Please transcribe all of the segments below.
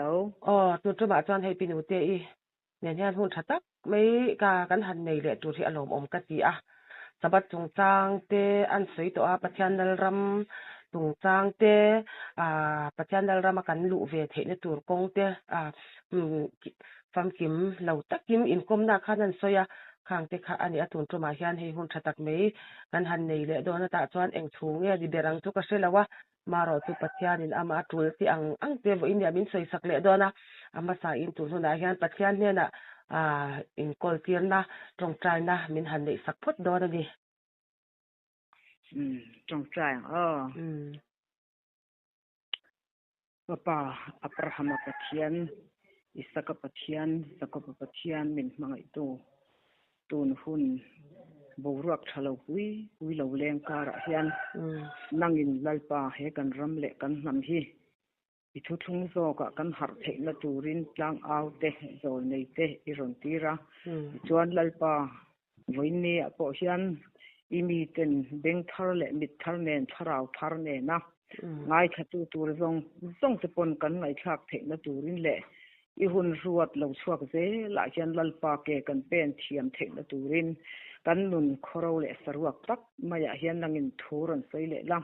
Hello. Aw, tun tumah chuan hei Pinute i nen hian hun tha tak mai ka kan han nei leh tur hi a lawmawm ka ti a. Sabbath chungchang te an sawi tawh a, Pathian Lalram chungchang te, ah Pathian Lalrama kan luh ve theihna tur kawng te ah famkim lo takin inkawmna khan an sawi a, khang te kha a ni a tun tumah hian hei hun tha tak mai kan han nei leh dawn a tah chuan eng chhung nge ni ber ang chu ka hre lo a, Marawh chu Pathianin amah a tul tih ang ang te vawiin nia min sawisak leh dawn a, a hmasain tun hunah hian Pathian hnenah inkawl tirna, tawngtaina min han neihsak phawt dawn a ni. Umm, tawngtai ang aw. Umm. Ka pa Abrahama Pathian, Isaka Pathian, Jakoba Pathian min hmangaihtu tun hun boruak tha lo pui pui lo leng karah hian nangin Lalpa he kan ram leh kan hnam hi i thuthlung zawkah kan harh theihna turin tlangau te, zawlnei te i rawn tir a. Tichuan Lalpa Vawiinniah pawh hian i miten beng thar leh mit thar nen, thlarau thar nena ngaithlatu tur zawng zawng te pawn kan ngaihthlak theihna turin leh i hun ruat lo chhuak zelah hian Lalpa ke kan pen thiam theihna turin kan nun khawro leh saruak tak maiah hian nangin thu rawn sawi leh la.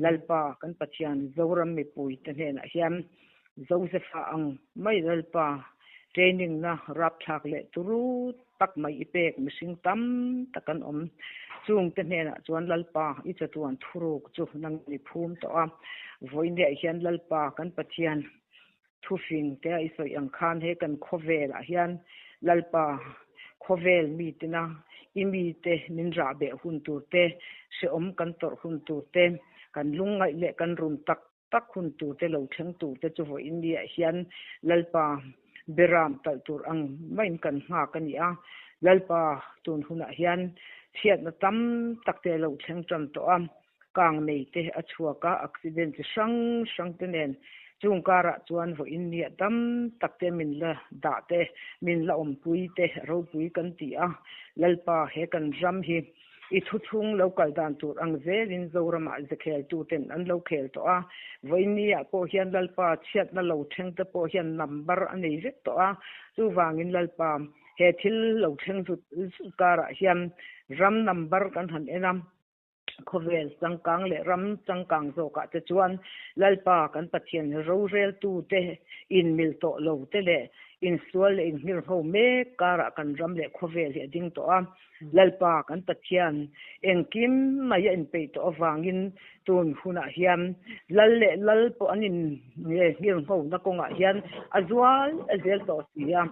Lalpa kan Pathian Zoram mipui te hnenah hian Joseph-a ang mai Lalpa training-na rapthlak leh turu tak mai i pek mihring tam tak an awm. Chungte hnenah chuan Lalpa i chatuan thuruk chu nang i phum tawh a. Vawiinah hian Lalpa kan Pathian thufing te a i sawi ang khan he kan khawvelah hian Lalpa khawvel mitena i mite min rahbeh hun tur te, hrehawm kan tawrh hun tur te, kan lungngaih leh kan run tak tak hun tur te lo thleng tur te chu vawiin ni ah hian Lalpa beram talh tur ang maiin kan nghak a ni a. Lalpa tun hunah hian chhiatna tam tak te a lo thleng tan tawh a, kang nei te a chhuak a, accident chi hrang hrang te nen chung karah chuan vawiin ni ah tam tak te min la dah te, min la awmpui te ropui kan ti a. Lalpa he kan ram hi I thuchhung lo kal dan tur ang zelin Zoramah zekheltuten an lo khel tawh a, vawiinniah pawh hian Lalpa chhiatna lo thlengte pawh hian number a nei vek tawh a, chuvangin Lalpa he thil lo thleng zut zut karah hian ram number kan han en a, khawvel changkang leh ram changkang zawkah te chuan Lalpa kan Pathian roreltute inmil tawh lo te leh insual leh inhmirho mek karah kan ram leh khawvel hi a ding tawh a. Lalpa kan Pathian engkim mai a inpeih tawh avangin tun hunah hian lal leh lal pawh an in nghirnghona kawngah hian a zual a zel tawh si a,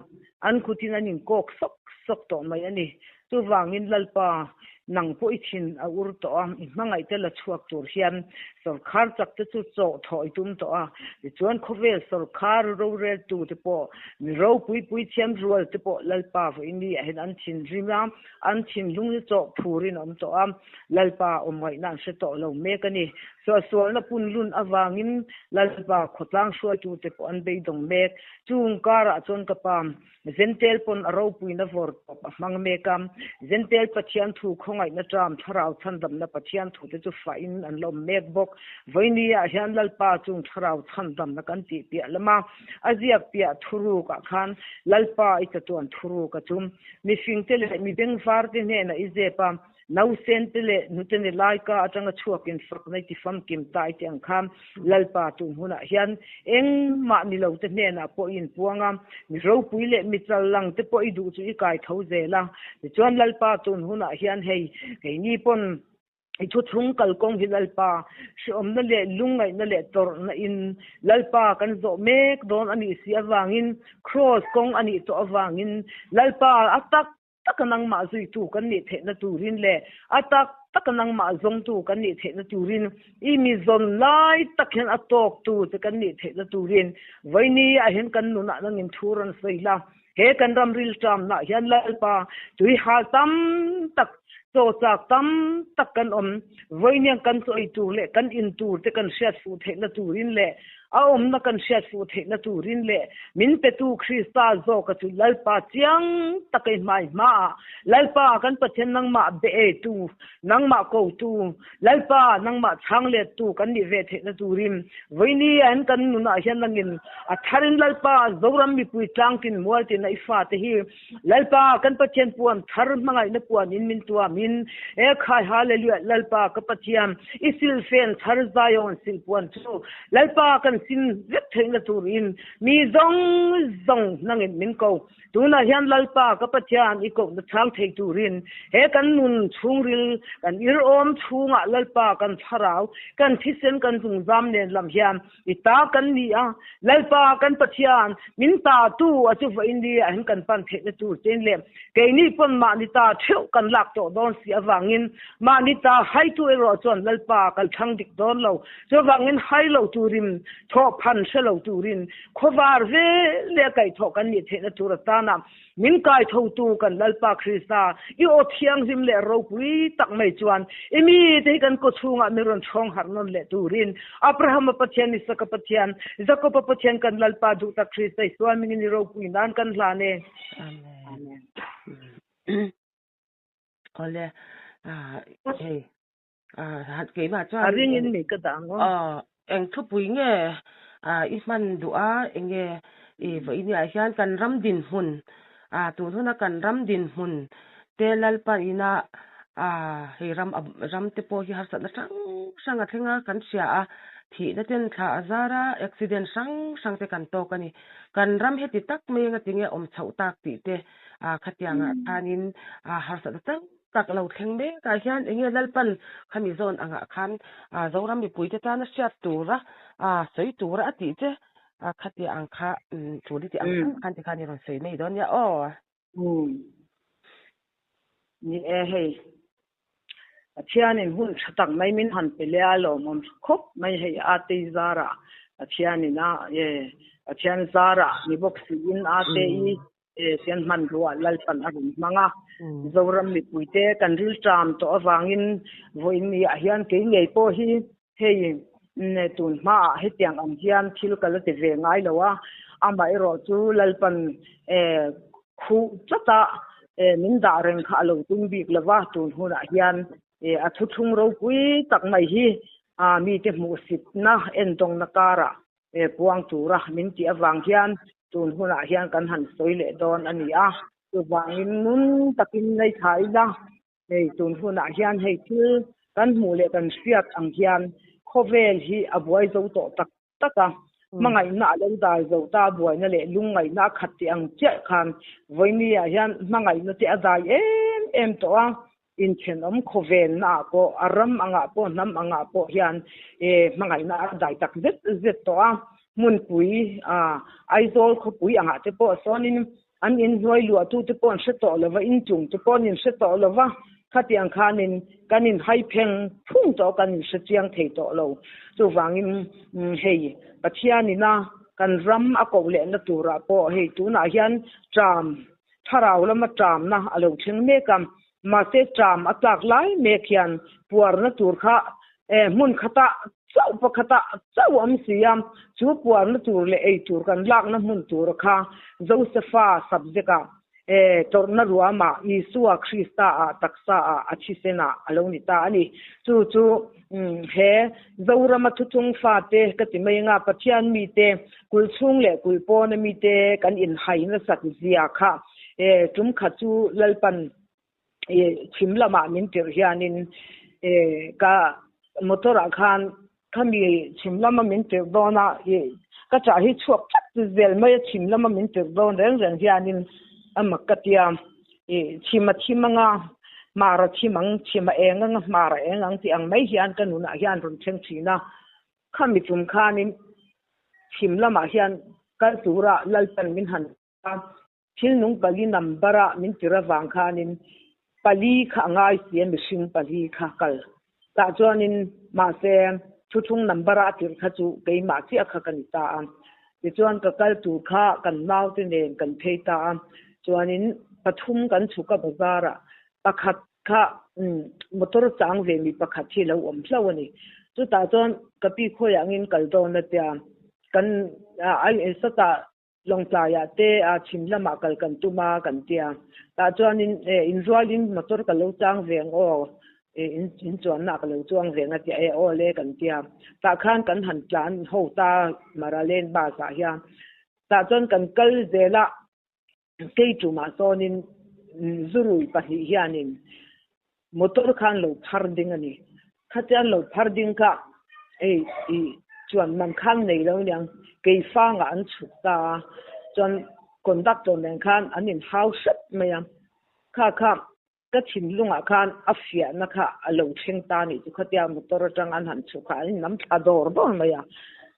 an khutin an inkawk sawk sawk tawh mai a ni. Chuvangin Lalpa nang pawh i thin a ur tawh a, i hmangaihte la chhuak tur hian sawrkhar chak te chu chawh thawh i tum tawh a, tichuan khawvel sawrkhar roreltute pawh Mi ropui puithiam rual te pawh Lalpa vawiini ah hian an thinrim a, an thinlung hi chawh phurin a awm tawh a, Lalpa awmngaihna an hre tawh lo mek a ni. Suahsualna punlun avangin Lalpa khawtlang hruaitute pawh an beidawng mek. Chung karah chuan ka pa Zentel pawn a ropuina vawr tawp a hmang mek a, Zentel Pathian thu khawngaihna ṭam thlarau chhandamna Pathian thute chu fahin an la awm mek bawk. Vawiini ah hian Lalpa chung thlarau chhandamna kan tih piah lama A ziak piah thuruk ah khan Lalpa i chatuan thuruk a chum. Mifing te leh mi bengvar te hnenah i zep a, nausen te leh nute ni lai ka atanga chhuakin fakna i ti famkim ta i ti ang khan Lalpa tun hunah hian engmah ni lo te hnenah pawh i inpuang a, mi ropui leh mi chal lang te pawh i duh chu i kai tho zel a. Tichuan Lalpa tun hunah hian hei keini pawn I thuchhung kalkawng hi Lalpa hreawmna leh lungngaihna leh tawrhna in Lalpa kan zawh mek dawn a nih si avangin Kraws kawng a nih tawh avangin Lalpa a tak taka nangmah zuitu kan nih theihna turin leh a tak taka nangmah zawngtu kan nih theihna turin i mi zawn lai tak hian a tawktu che kan nih theihna turin vawiini ah hian kan nunah nangin thu rawn sawi la. He kan ram rilṭamnah hian Lalpa tui hal tam tak, chaw chak tam tak kan awm. Vawiiniang kan chaw ei tur leh kan in tur te kan hriat fuh theihna turin leh A awmna kan hriat fuh theihna turin leh min petu Krista zawka chu Lalpa chiang taka i hmai hmaah, Lalpa kan Pathian nangmah be eitu, nangmah kotu, Lalpa nangmah chhang lettu kan nih ve theihna turin vawiini ah hian kan nunah hian nangin a tharin Lalpa Zoram mipui tlangtin mualtin a i fate hi Lalpa kan Pathian puan thar hmangaihna puan in min tuam in e khai hallelujah Lalpa ka Pathian i silfen thar Zion silpuan chu Lalpa kan sin vek theihna tur in mi zawng zawng nangin min ko tunah hian Lalpa ka Pathian i kohna chhang thei turin he kan nun chhungril kan ir-awm chhungah Lalpa kan thlarau kan thisen kan zungzam nen lam hian I ta kan ni a, Lalpa kan Pathian, min ta tu a chu vawiin ni ah hin kan pan theihna tur chein leh keini pawn mahni ta theuh kan lak tawh dawn si avangin mahni ta haitu erawh chuan Lalpa kal thlang dik dawn lo. Chuvangin hai lo turin, thawh phan hre lo turin, khawvar ve leh kaihthawh kan nih theihna tur atana Min kai thotu kan Lalpa Krista, i aw thianghlim leh ropui tak mai chuan i mite hi kan kawchhungah mi rawn ṭhawng harh nawn leh turin Abrahama Pathian, Isaka Pathian, Jakoba Pathian kan Lalpa duhtak Krista i sual mingin i ropui nan kan hlan e. Amen. Awle, hei, keimah chuan. A ringin mi ka dah ang aw. Eng thupui nge i hman duh a, enge i vawiiniah hian kan ram dinhmun, tun huna kan ram dinhmun te Lalpa ina hei ram ram te pawh hi harsatna hrang hrang a thleng a kan hria a, thihna ten thla a zar a, accident hrang hrang te kan tawk a ni. Kan ram heti tak mai anga tinge awm chhoh tak tih te khatiangah khanin harsatna hrang Tak lo thleng mek ah hian enge Lalpan khami zawn angah khan Zoram mipuite tana hriat tura sawi tura a tih che khatia ang kha tul i tih ang ang khan tikhan i rawn sawi mai dawn nia aw. Umm. Ni e hei. Pathianin hun tha tak mai min han pe leh a lawmawm khawp mai hei a tei zarah Pathianin a e Pathian zarah ni bawk siin a te i Sian hmanrua Lalpan a rawn hmang a, Zoram mipuite kan rilṭam tawh avangin vawiin ni ah hian kei ngei pawh hi hei tun hmaah hetiang ang hian thil ka la ti ve ngai lo a, amaherawh chu Lalpan khuh chawta min dah reng kha a lo tum bik lo va, tun hunah hian a thuthlung ropui tak mai hi mite hmuhsitna endawngna karah puang tura min tih avang hian tun hunah hian kan han sawi leh dawn a ni a. Chuvangin ngun takin ngaithla ila, hei tun hunah hian hei thil kan hmuh leh kan hriat ang hian khawvel hi a buai zo tawh tak tak a, hmangaihna a lo dai zo ta, buaina leh lungngaihna a khat tih ang chiah khan vawinia hian hmangaihna te a dai em em tawh a. Inthenawm khawvenna ah pawh, a ram angah pawh, hnam angah pawh hian hmangaihna a dai tak zet zet tawh a. Hmunpui, Aizawl khawpui angah te pawh sawnin an inhnuai luahtute pawh an hre tawh lo va, inchung te pawh an inhre tawh lo va, khatiang khanin kan inhai pheng phung tawh, kan inhre chiang thei tawh lo. Chuvangin hei Pathianina kan ram a koh lehna turah pawh hei tunah hian ṭam Thlarau lama ṭamna a lo thleng mek a, mahse ṭam a tlak lai mek hian puarna tur kha hmun khatah chauh pakhatah chauh a awm si a, chu puarna tur leh ei tur kan lakna hmun tur kha Josefa subject-ah tawrhna ruamah Isua Krista-ah taksa-ah a thisenah a lo ni ta a ni. Chu chu He Zorama thuchung fate ka ti mai anga Pathian mite kul chhung leh kul pawna mite kan inhai nasat zia kha tum khat chu Lalpan chhim lamah min tirh hianin ka motor ah khan khami chhim lama min tirh dawn a ka chah hi chhuak tlat zel mai a chhim lama min tirh dawn reng reng hianin a mak ka tia. I chhim a thim anga, hmar a thim ang, chhim a eng anga, hmar a eng ang tih ang mai hian ka nunah hian rawn thleng thin a. Khami tum khanin chhim lamah hian kal tura Lalpan min han a, thil nung pali number a min tir avang khanin pali kha a ngai si a, mihring pali kha kal. Tah chuanin mahse thuthung number a tirh kha chu keimah chiah kha ka ni ta a. Tichuan ka kal tur kha kan naute nen kan phei ta a. Chuanin pathum kan chhuk a bazar ah pakhat kha motor chang ve mi pakhat hi lo awm hlauh a ni. Chutah chuan ka pi khawiah angin kal dawn a tia. Kan ai sawtah Lawngtlaiah te a chhim lamah kal kan tum a kan tia. Tah chuanin e inrualin motor ka lo chang ve ang aw e in in chuanna ka lo chuang ve ang a tia e aw le kan tia. Tah khan kan han tlan ho ta Maralen bus ah hian. Tah chuan kan kal zel a kei tumah sawnin zurui pahnih hianin motor khan lo phar ding a ni. Khatiang lo phar ding kha ei i chuan man khan nei lo niang kei fangah an chhuk ta a, chuan conductor nen khan an inhau hrep mai a. Kha kha ka thinlungah khan a fiahna kha a lo thleng ta a nih chu khatia motor atang an han chhuk kha an innam thla dawr dawr mai a,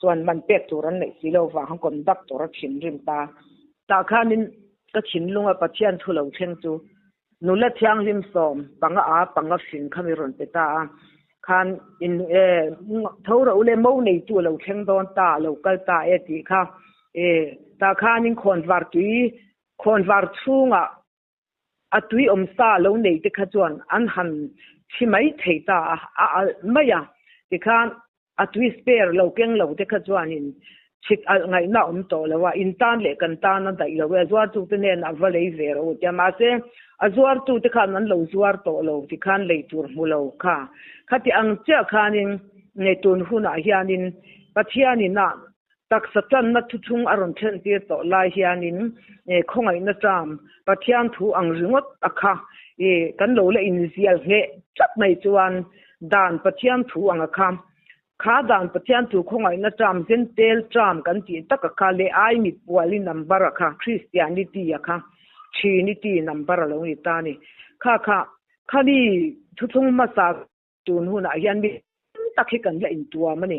chuan man pek tur an neih si lo vang khan conductor a thinrim ta. Tah khanin ka thinlunga Pathian thu lo thleng chu Nula thianghlim sawm panga a panga hrin kha mi rawn pe ta a, khan in e tho rawh u le mo neitu a lo thleng dawn ta a lo kal ta e tih kha e tah khanin khawnvar tui khawnvar chhungah a tui awm sa lo nei te kha chuan an han thi mai thei ta a, a alh mai a tikhan A tui spare lo keng lo te kha chuanin chhit alh ngaihna awm tawh lo a, in tan leh kan tan a daih lo e, a zuartu te nen a va lei ve rawh u tia. Mahse, a zuartu te khan an lo zuar tawh lo ti khan lei tur hmu lo kha. Khati ang chiah khanin nge tun hunah hianin Pathianin a taksa tanna thuchhung a rawn thlen tir tawh lai hianin khawngaihna ṭam Pathian thu ang ringawt a kha i kan lo la inzial ngheh tlat mai chuan Dan Pathian thu ang a kha. Kha Dan Pathian thu khawngaihna ṭam Zentel ṭam kan tih tak a kha leh ai mit puali number a kha Christianity a kha Trinity number a lo ni ta a ni. Kha kha khami thuthlung hmasa tun hunah hian mi tam tak hi kan la intuam a ni.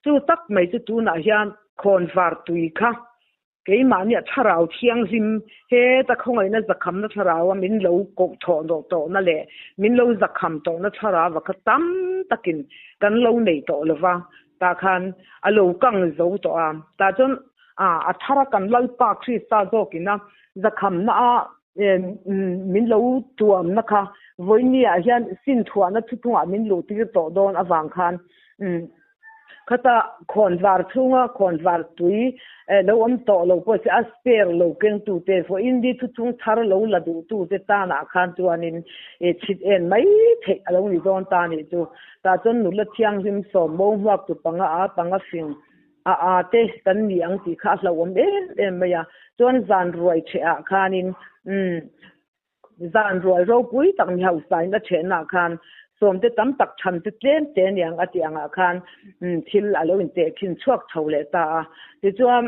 Chu tak mai chu tunah hian khawnvar tui kha Keimahnia thlarau thianghlim heta khawngaihna zakhamna thlarau a min lo koh thawh nawh tawhna leh min lo zakham tawhna thlarau a kha tam takin kan lo nei tawh lo va, tah khan a lo kang zo tawh a. Tah chuan a thara kan Lalpa Krista zawkina zakhamna a min lo tuamna kha vawinia hian sinthuahna thuthungah min luhtir tawh dawn avang khan Khata khawnvar chhunga khawnvar tui lo awm tawh lo pawh se a spare lo kengtute vawiin ni thuchhung thar lo la duhtute tanah khan chuanin chhit en mai theih a lo ni dawn ta nih chu. Tah chuan nula thianghlim sawm mo hmuak tu panga a panga fing a a te kan ni ang tih kha a hlauhawm em em mai a. Chuan zan ruai ṭheh ah khanin umm Zan rual ropui tak mi hausain a ṭhenah khan sawmte tam tak chhan te tlem te niang a tih angah khan thil a lo intehkhin chhuak chho leh ta a. Tichuan,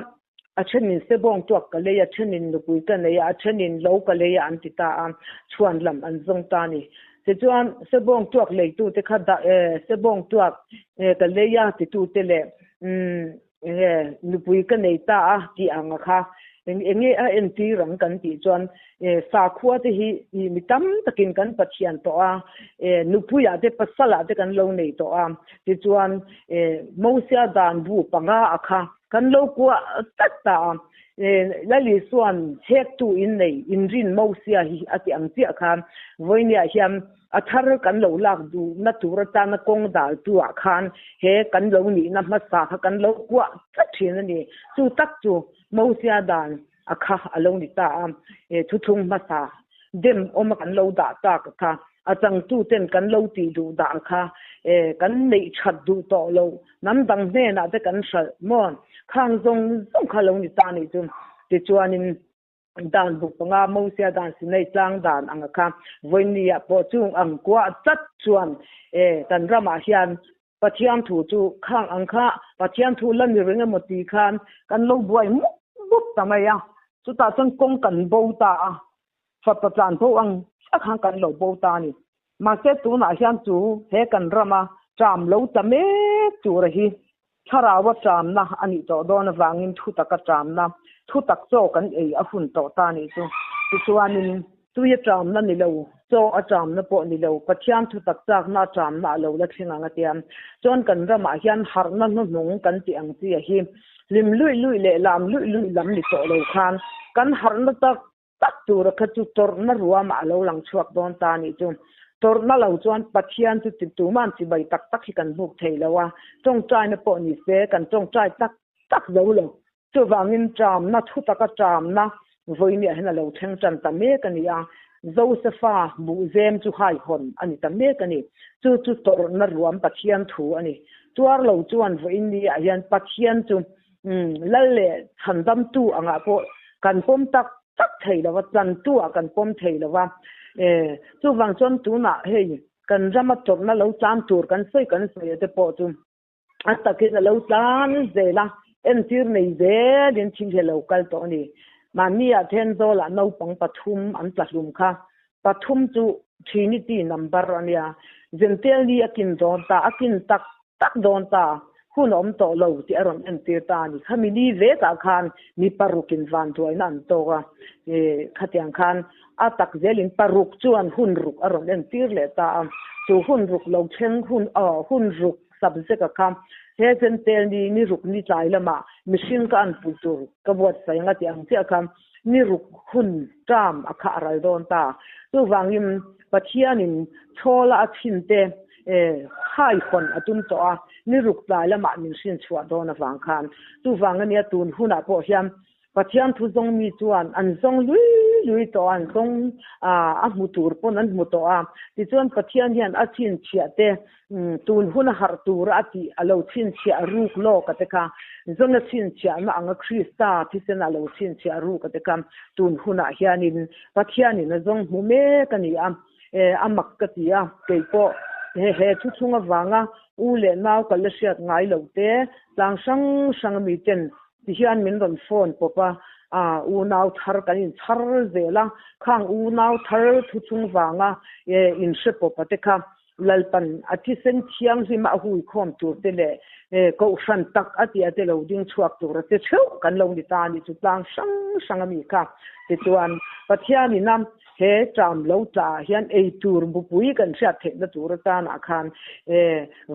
a ṭhenin sebawng tuak ka lei a, ṭhenin nupui ka nei a, a ṭhenin lo ka lei a an ti ta a, chhuan lam an zawng ta a ni. Tichuan, sebawng tuak leitute kha dah e, sebawng tuak ka lei a titute leh Enge nupui ka nei ta a tih ang a kha enge a entir ang kan tih chuan sakhua te hi mi tam takin kan Pathian tawh a, nupui ah te pasal ah te kan lo nei tawh a, tichuan Mosia dan bu panga a kha kan lo kuah tlat ta a, Lal Isua'n hektu in nei inrin Mosia hi a tih ang chiah khan vawinia hian A thar kan lo lak duhna tur atana kawng daltu ah khan he kan lo nihna hmasa kha kan lo kuah tlat thin a ni. Chu tak chu Mosia dan a kha a lo ni ta a, he thuthlung hmasa dem awma kan lo dah tak a kha, a changtu ten kan lo tih duh dah kha kan neih that duh tawh loh hnam dang hnenah te kan hralh maw khang zawng zawng kha lo ni ta a nih chu. Tichuanin. Dan buk panga Mosia dan Sinai tlang dan anga kha vawinia pawh chung ang kuah tlat chuan e kan ramah hian Pathian thu chu khang ang kha Pathian thu la ni reng emaw ti khan kan lo buai mup mup ta mai a, chutah chuan kawng kan bo ta a, fapa tlan bo ang chiah khan kan lo bo ta a ni. Mahse tunah hian chu he kan rama ṭam lo ta mek tura hi Thlarau a ṭamna a nih tawh dawn avangin thu taka ṭamna, thu tak chaw kan ei a hun tawh ta nih chu. Tichuanin tui a ṭamna ni lo, chaw a ṭamna pawh ni lo, Pathian thu tak chakna a ṭamna a lo la thleng ang a tia. Chuan kan ramah hian harhna hnuhnung kan tih ang chi a hi hlim luih luih leh lam luih luih lam ni tawh lo khan kan harhna tak tak tura kha chu tawrhna ruamah a lo lang chhuak dawn ta nih chu. Tawrhna lo chuan Pathian chu ti tuman chibai tak tak hi kan buk thei lo a, tawngtaina pawh ni se kan tawngtai tak tak zo lo. Chuvangin ṭamna, thu taka ṭamna vawinia hian a lo thleng ṭan ta mek a ni a, Josefa buhzem chu haihawn a ni ta mek a ni. Chu chu tawrhna ruam Pathian thu a ni. Tuar lo chuan vawiin niah hian Pathian chu Lal leh chhandamtu angah pawh kan pawm tak tak thei lo va, tlantu ah kan pawm thei lo va. Chuvang chuan tunah hei kan rama tawrhna lo tlan tur kan sawi kan sawi te pawh chu a takin a lo tlan zel a, entir nei zelin thil hi a lo kal tawh a ni. Mahni ah Thenzawl ah naupang pathum an tla hlum kha, pathum chu Trinity number a nia, Zentel ni a kin dawn ta, a kin tak tak dawn ta, hun a awm tawh lo tih a rawn entir ta a ni. Khami ni vekah khan mi parukin vanduaina an tawk a, khatiang khan a tak zelin paruk chuan hun ruk a rawn entir leh ta a, chu hun ruk lo thleng hun hun ruk subject a kha he Zentel ni ni ruk ni tlai lamah mihring ka an pui tur ka buatsaih ang a tih ang chiah kha ni ruk hun term a kha a ral dawn ta. Chuvangin Pathianin chhawla a chhin te haihawn a tum tawh a, ni ruk tlai lamah min hrin chhuah dawn avang khan. Chuvang ania tun hunah pawh hian Pathian thu zawng mi chuan an zawng lui lui tawh a, an zawng a hmu tur pawn an hmu tawh a. Tichuan Pathian hian a chhinchhiah te tun hun a harh tura a tih a lo chhinchhiah ruk lawk a te kha, Jona chhinchhiahna anga Krista thisen a lo chhinchhiah ruk a te kha tun hunah hianin Pathianin a zawng hmu mek a ni a, a mak ka ti a, kei pawh he he thu chhung avanga u leh nau ka la hriat ngai lo te, tlang hrang hrang ami ten Tihian min rawn phone pawp a, ah unau thar kan inchhar zel a, khang unau thar thu chung vanga inhre pawp a te kha Lalpan a thisen thianghlim a hui khawm tur te leh kohhran tak a tih a te lo ding chhuak tur a te theuh kan lo ni ta a nih chu tlang hrang hrang a mi kha. Tichuan Pathianin a he ṭam lo tla ah hian ei tur bupui kan hriat theihna tur atanah khan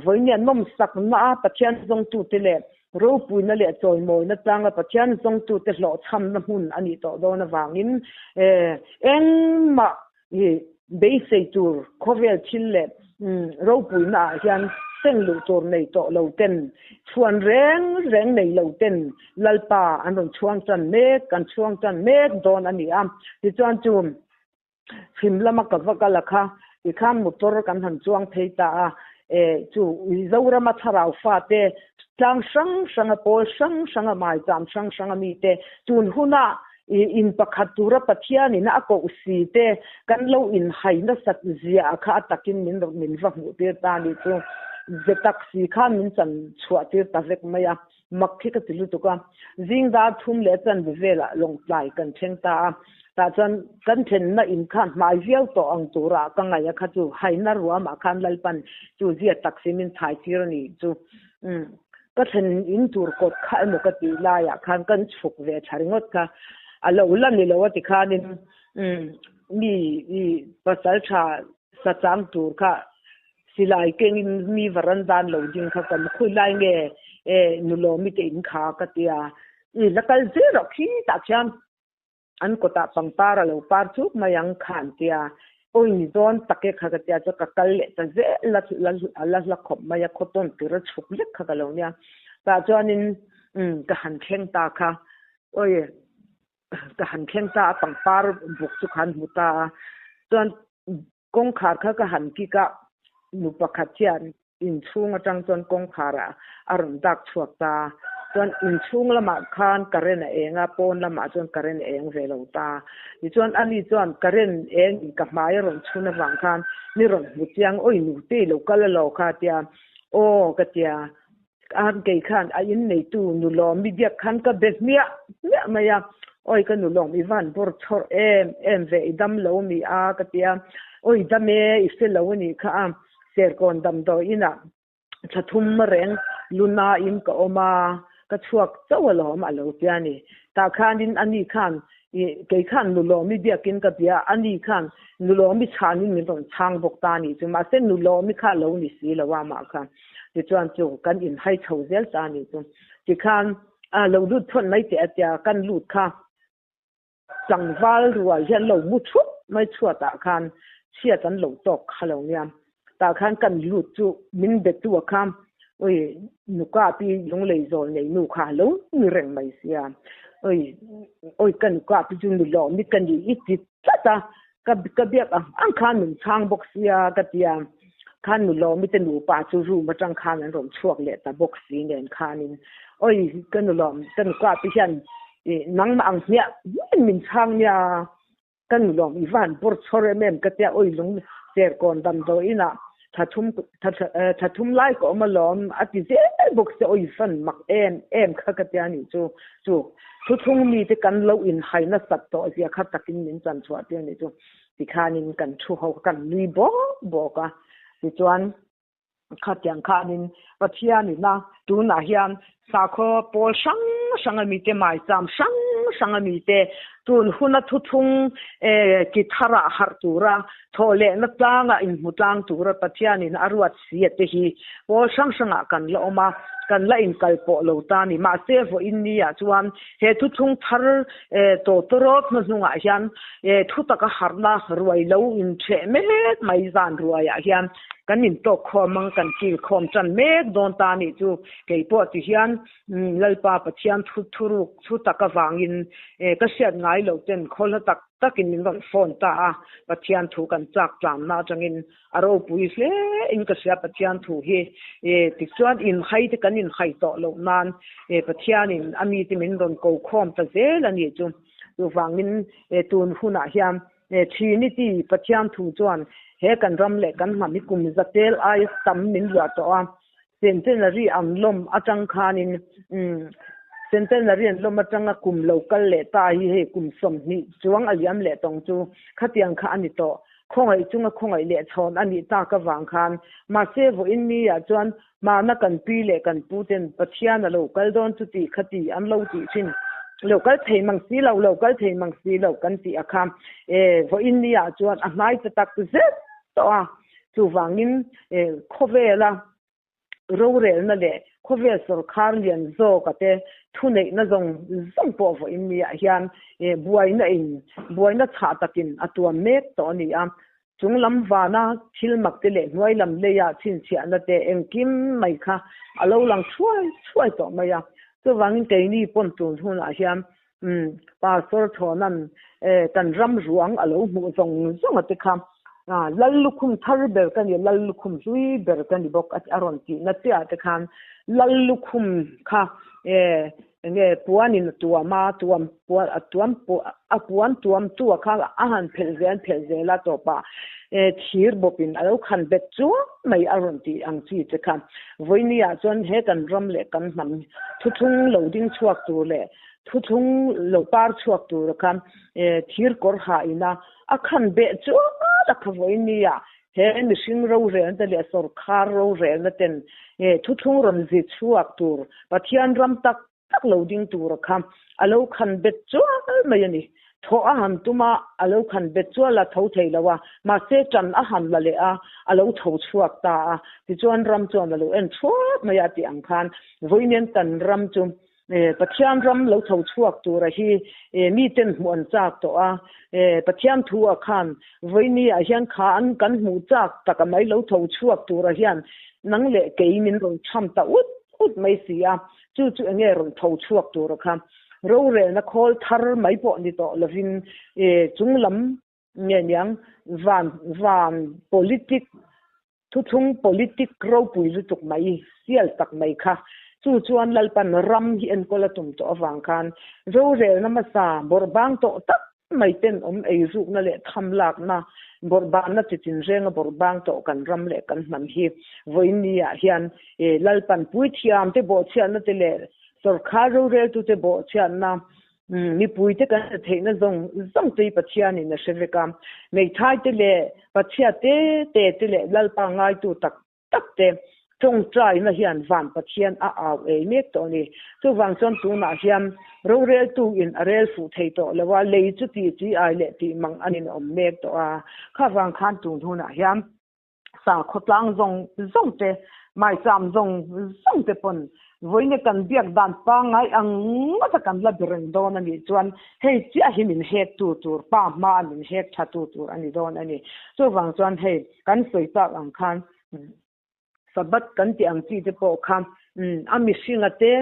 vawinia nawmsakna a Pathian zawngtute leh Ropuina leh chawimawina tlanga Pathian zawngtute hlawhchhamna hmun a nih tawh dawn avangin engmah beisei tur khawvel thil leh ropuina ah hian seng luh tur nei tawh lo ten, chhuan reng reng nei lo ten Lalpa an rawn chhuang tan mek, kan chhuang tan mek dawn a ni a. Tichuan chu Chhim lama ka va kal a kha, tikhan motor kan han chuang phei ta a, e chu Mizorama thlarau fate tlang hrang hranga pawl hrang hranga maicham hrang hranga mite tun huna in pakhat tura Pathianin a koh si te kan lo inhai nasat zia kha a takin min min va hmuh tir ta a nih chu. Ze tak si khan min chan chhuah tir ta vek mai a. Mak khi ka ti lutuk a, zing dar thum leh chanve velah lawngtlai kan thleng ta a, tah chuan kan thlenna in khan hmai viau tawh ang turah ka ngaih a kha chu haina ruamah khan Lalpan chu zia taksi min chhai tir a ni chu umm ka thlen in tur kawt kha emaw ka tih laiah khan kan chhuk ve tha ringawt kha a lo la ni lo a ti khanin umm mi i pasal tha sa chang tur kha Silai kengin mi varandan lo ding kha kan khawi lai nge e nulawmi te in kha ka ti a, i la kal zel rawh khi tah khian an kawtah pangpar a lo par chuk mai ang kha an ti a, awi ni dawn tak e kha ka ti a chuan ka kal leh ta zel la a la hla khawp mai a khawtawn tur a chhuk lek kha ka lo nia tah chuanin umm ka han thleng ta kha awi ka han thleng ta a pangpar buk chu khan hmu ta a chuan Kawngkhar kha ka han kik a, nu pakhat hian inchhung atang chuan kawngkhar ah a rawn dak chhuak ta a, chuan inchhung lamah khan current a eng a, pawn lamah chuan current a eng ve lo ta. Tichuan ani chuan current eng in ka hmai a rawn chhun avang khan mi rawn hmu chiang, Awi nute i lo kal alo kha a tia, Aw ka tia, An kei khan a in neitu nulawm mi biak khan ka be hmiah hmiah mai a, Awi ka nulawm i van bawr chhawrh em em ve i dam lo mi a ka ti a, Awi dam e i hre lo a nih kha a, Serkawn damdawi inah thla thum reng luna in ka awm a, ka chhuak chauh alawm a lo ti a ni. Tah khanin ani khan i kei khan nulawm i biakin ka bia a, ani khan nulawm i chhanin min rawn chhang bawk ta a nih chu, mahse nulawm i kha a lo ni si lo a amah kha. Tichuan chu kan inhai chho zel ta a nih chu. Tikhan a lo lut phawt mai teh a tia kan lut kha tlangval rual hian lo mu thup mai chhuatah khan chhiat an lo tawk kha lo nia. Tah khan kan lut chu min be tu a kha. Oi nuka pi lunglei zawl nei nu kha lo ni reng mai sia. Oi oi ka nuka pi chu nu lawm i ka ni i ti tlat a, ka ka biak ang ang khan min chhang bawk sia ka tia. Khan nu lawm i te nupa chu room atang khan an rawn chhuak leh ta bawk si nen khanin oi ka nu lawm ka nuka pi hian i nangmah ang hmiah hmiahin min chhang nia. Ka nu lawm i van bawr chhawr em em ka tia oi lung cherkawn damdawi inah tha thum tha thum lai ka awm alawm a ti zel bawk sia oi van mak em em kha ka tia nih chu chu thuthlung mite kan lo inhai nasat tawh zia kha takin min chan chhuah tir nih chu tikhanin kan thu ho kha kan nui bawk bawk a tichuan Khatiang khanin Pathianin a tunah hian sakhaw pawl hrang hrang a mite, maicham hrang hrang a mite tun huna thuthlung ki tharah harh tura thawh lehna tlanga inhmu tlang tura Pathianin a ruat si a te hi pawl hrang hrangah kan la awm a, kan la inkal pawh lo ta a ni. Mahse vawiin niah chuan he thuthlung thar tawtawrawt hmahnungah hian thutaka harhna ruai lo intheh mek mai zan ruaiah hian Kan intawk khawm ang, kan kil khawm tan mek dawn ta anih chu. Kei pawh ti hian Lalpa Pathian thu thuruk thu tak avangin ka hriat ngai lo ten khawlha tak takin min rawn phone ta a, Pathian thu kan chak tlanna atangin a ropui hle in ka hria Pathian thu hi tichuan inhai te kan inhai tawh loh nan Pathianin a mite min rawn ko khawm ta zel anih chu. Chuvangin tun hunah hian Trinity Pathian thu chuan he kan ram leh kan hnam hi kum zatel aia tam min luah tawh a, Centenary an lawm atang khanin Centenary an lawm atanga kum lo kal leh ta hi hei kum 20 chuang a liam leh tawng chu khatiang kha a ni tawh. Khawngaih chunga khawngaih leh chhawn a nih tak avang khan mahse vawiin ni ah chuan Mahna kan pi leh kan pu ten Pathian a lo kal dawn chu tih kha ti an lo tih thin. Lo kal thei mang si lo, lo kal thei mang si lo kan tih a kha. E, vawiin ni ah chuan a hnai ta tak zet tawh a. Chuvangin e, khawvela rorelna leh khawvel sawrkhar lian zawka te thuneihna zawng zawng pawh vawiin ni ah hian e, buaina in, buaina chhah takin a tuam mek tawh a ni a. Chung lam vana thil mak te leh hnuai lam leia chhinchhiahna te engkim mai kha a lo lang thuai thuai tawh mai a. Chuvangin keini pawn tun hunah hian Pastor Chhawna'n kan ram ruang a lo hmuh zawng zawng a te kha Lal lukhum thar ber ka ni, Lal lukhum hlui ber ka ni bawk a rawn tihna chiah te khan Lal lukhum kha Enge puanin a tuam a, tuam puan a tuam a puan tuam tu a kha a han phelh zel an phelh zel a tawpah thir bawpin a lo khan bet chuang mai a rawn tih ang chi che kha. Vawiini ah chuan he kan ram leh kan hnam thuthlung lo ding chhuak tur leh thuthlung lo par chhuak tur a kha thir kawr ha ina a khan beh chuan a kha vawiini ah He mihring rorelna te leh sawrkhar rorelna ten thuthlung rawn zi chhuak tur Pathian ram tak tak lo ding tura kha a lo khan bet chual mai a ni. Thawh a han tum a, a lo khan bet chual a, tho thei lo a, mahse tan a han la leh a, a lo tho chhuak ta a. Tichuan ram chuan a lo en thuap mai a tih ang khan vawiin kan ram chu Pathian ram lo tho chhuak tura hi miten hmuh an chak tawh a, Pathian thu ah khan vawiini ah hian kha an kan hmuh chak taka mai lo tho chhuak tura hian nang leh kei min rawn cham ta ut ut mai si a, chu chu enge rawn tho chhuak tura kha rorelna khawl thar mai pawh ni tawh lovin chunglam nge niang van van politic Thuthlung politic ropui lutuk mai, sial tak mai kha. Chu chuan Lalpan ram hi enkawl a tum tawh avang khan rorelna hmasa bawrhbang tawh tak mai ten awm eizukna leh tham lakna bawrhbanna chitin renga bawrhbang tawh kan ram leh kan hnam hi vawiin ah hian Lalpan puithiam te bawhchhiatna te leh sawrkhar roreltute bawhchhiatna Mipuite kan hre theihna zawng zawng chu i Pathianin a hre vek a. Hmeithai te leh Pathian te te te leh Lalpa ngaitu tak tak te tawngtaina hian van Pathian a au ei mek tawh a ni. Chuvang chuan tunah hian roreltu in a rel fuh thei tawh lo a, lei chu tih chi ai leh tih mang an inawm mek tawh a. Khavang khan tun hunah hian Sakhaw tlang zawng zawng te, maicham zawng zawng te pawn vawiin kan biak dan pangngai ang ngawta kan la be reng dawn a nih chuan hei chiah hi min hek tu tur, pa hmaa min hek tha tu tur a ni dawn a ni. Chuvang chuan hei kan sawi tak ang khan. Sabbath kan tih ang chi te pawh kha a mihringa te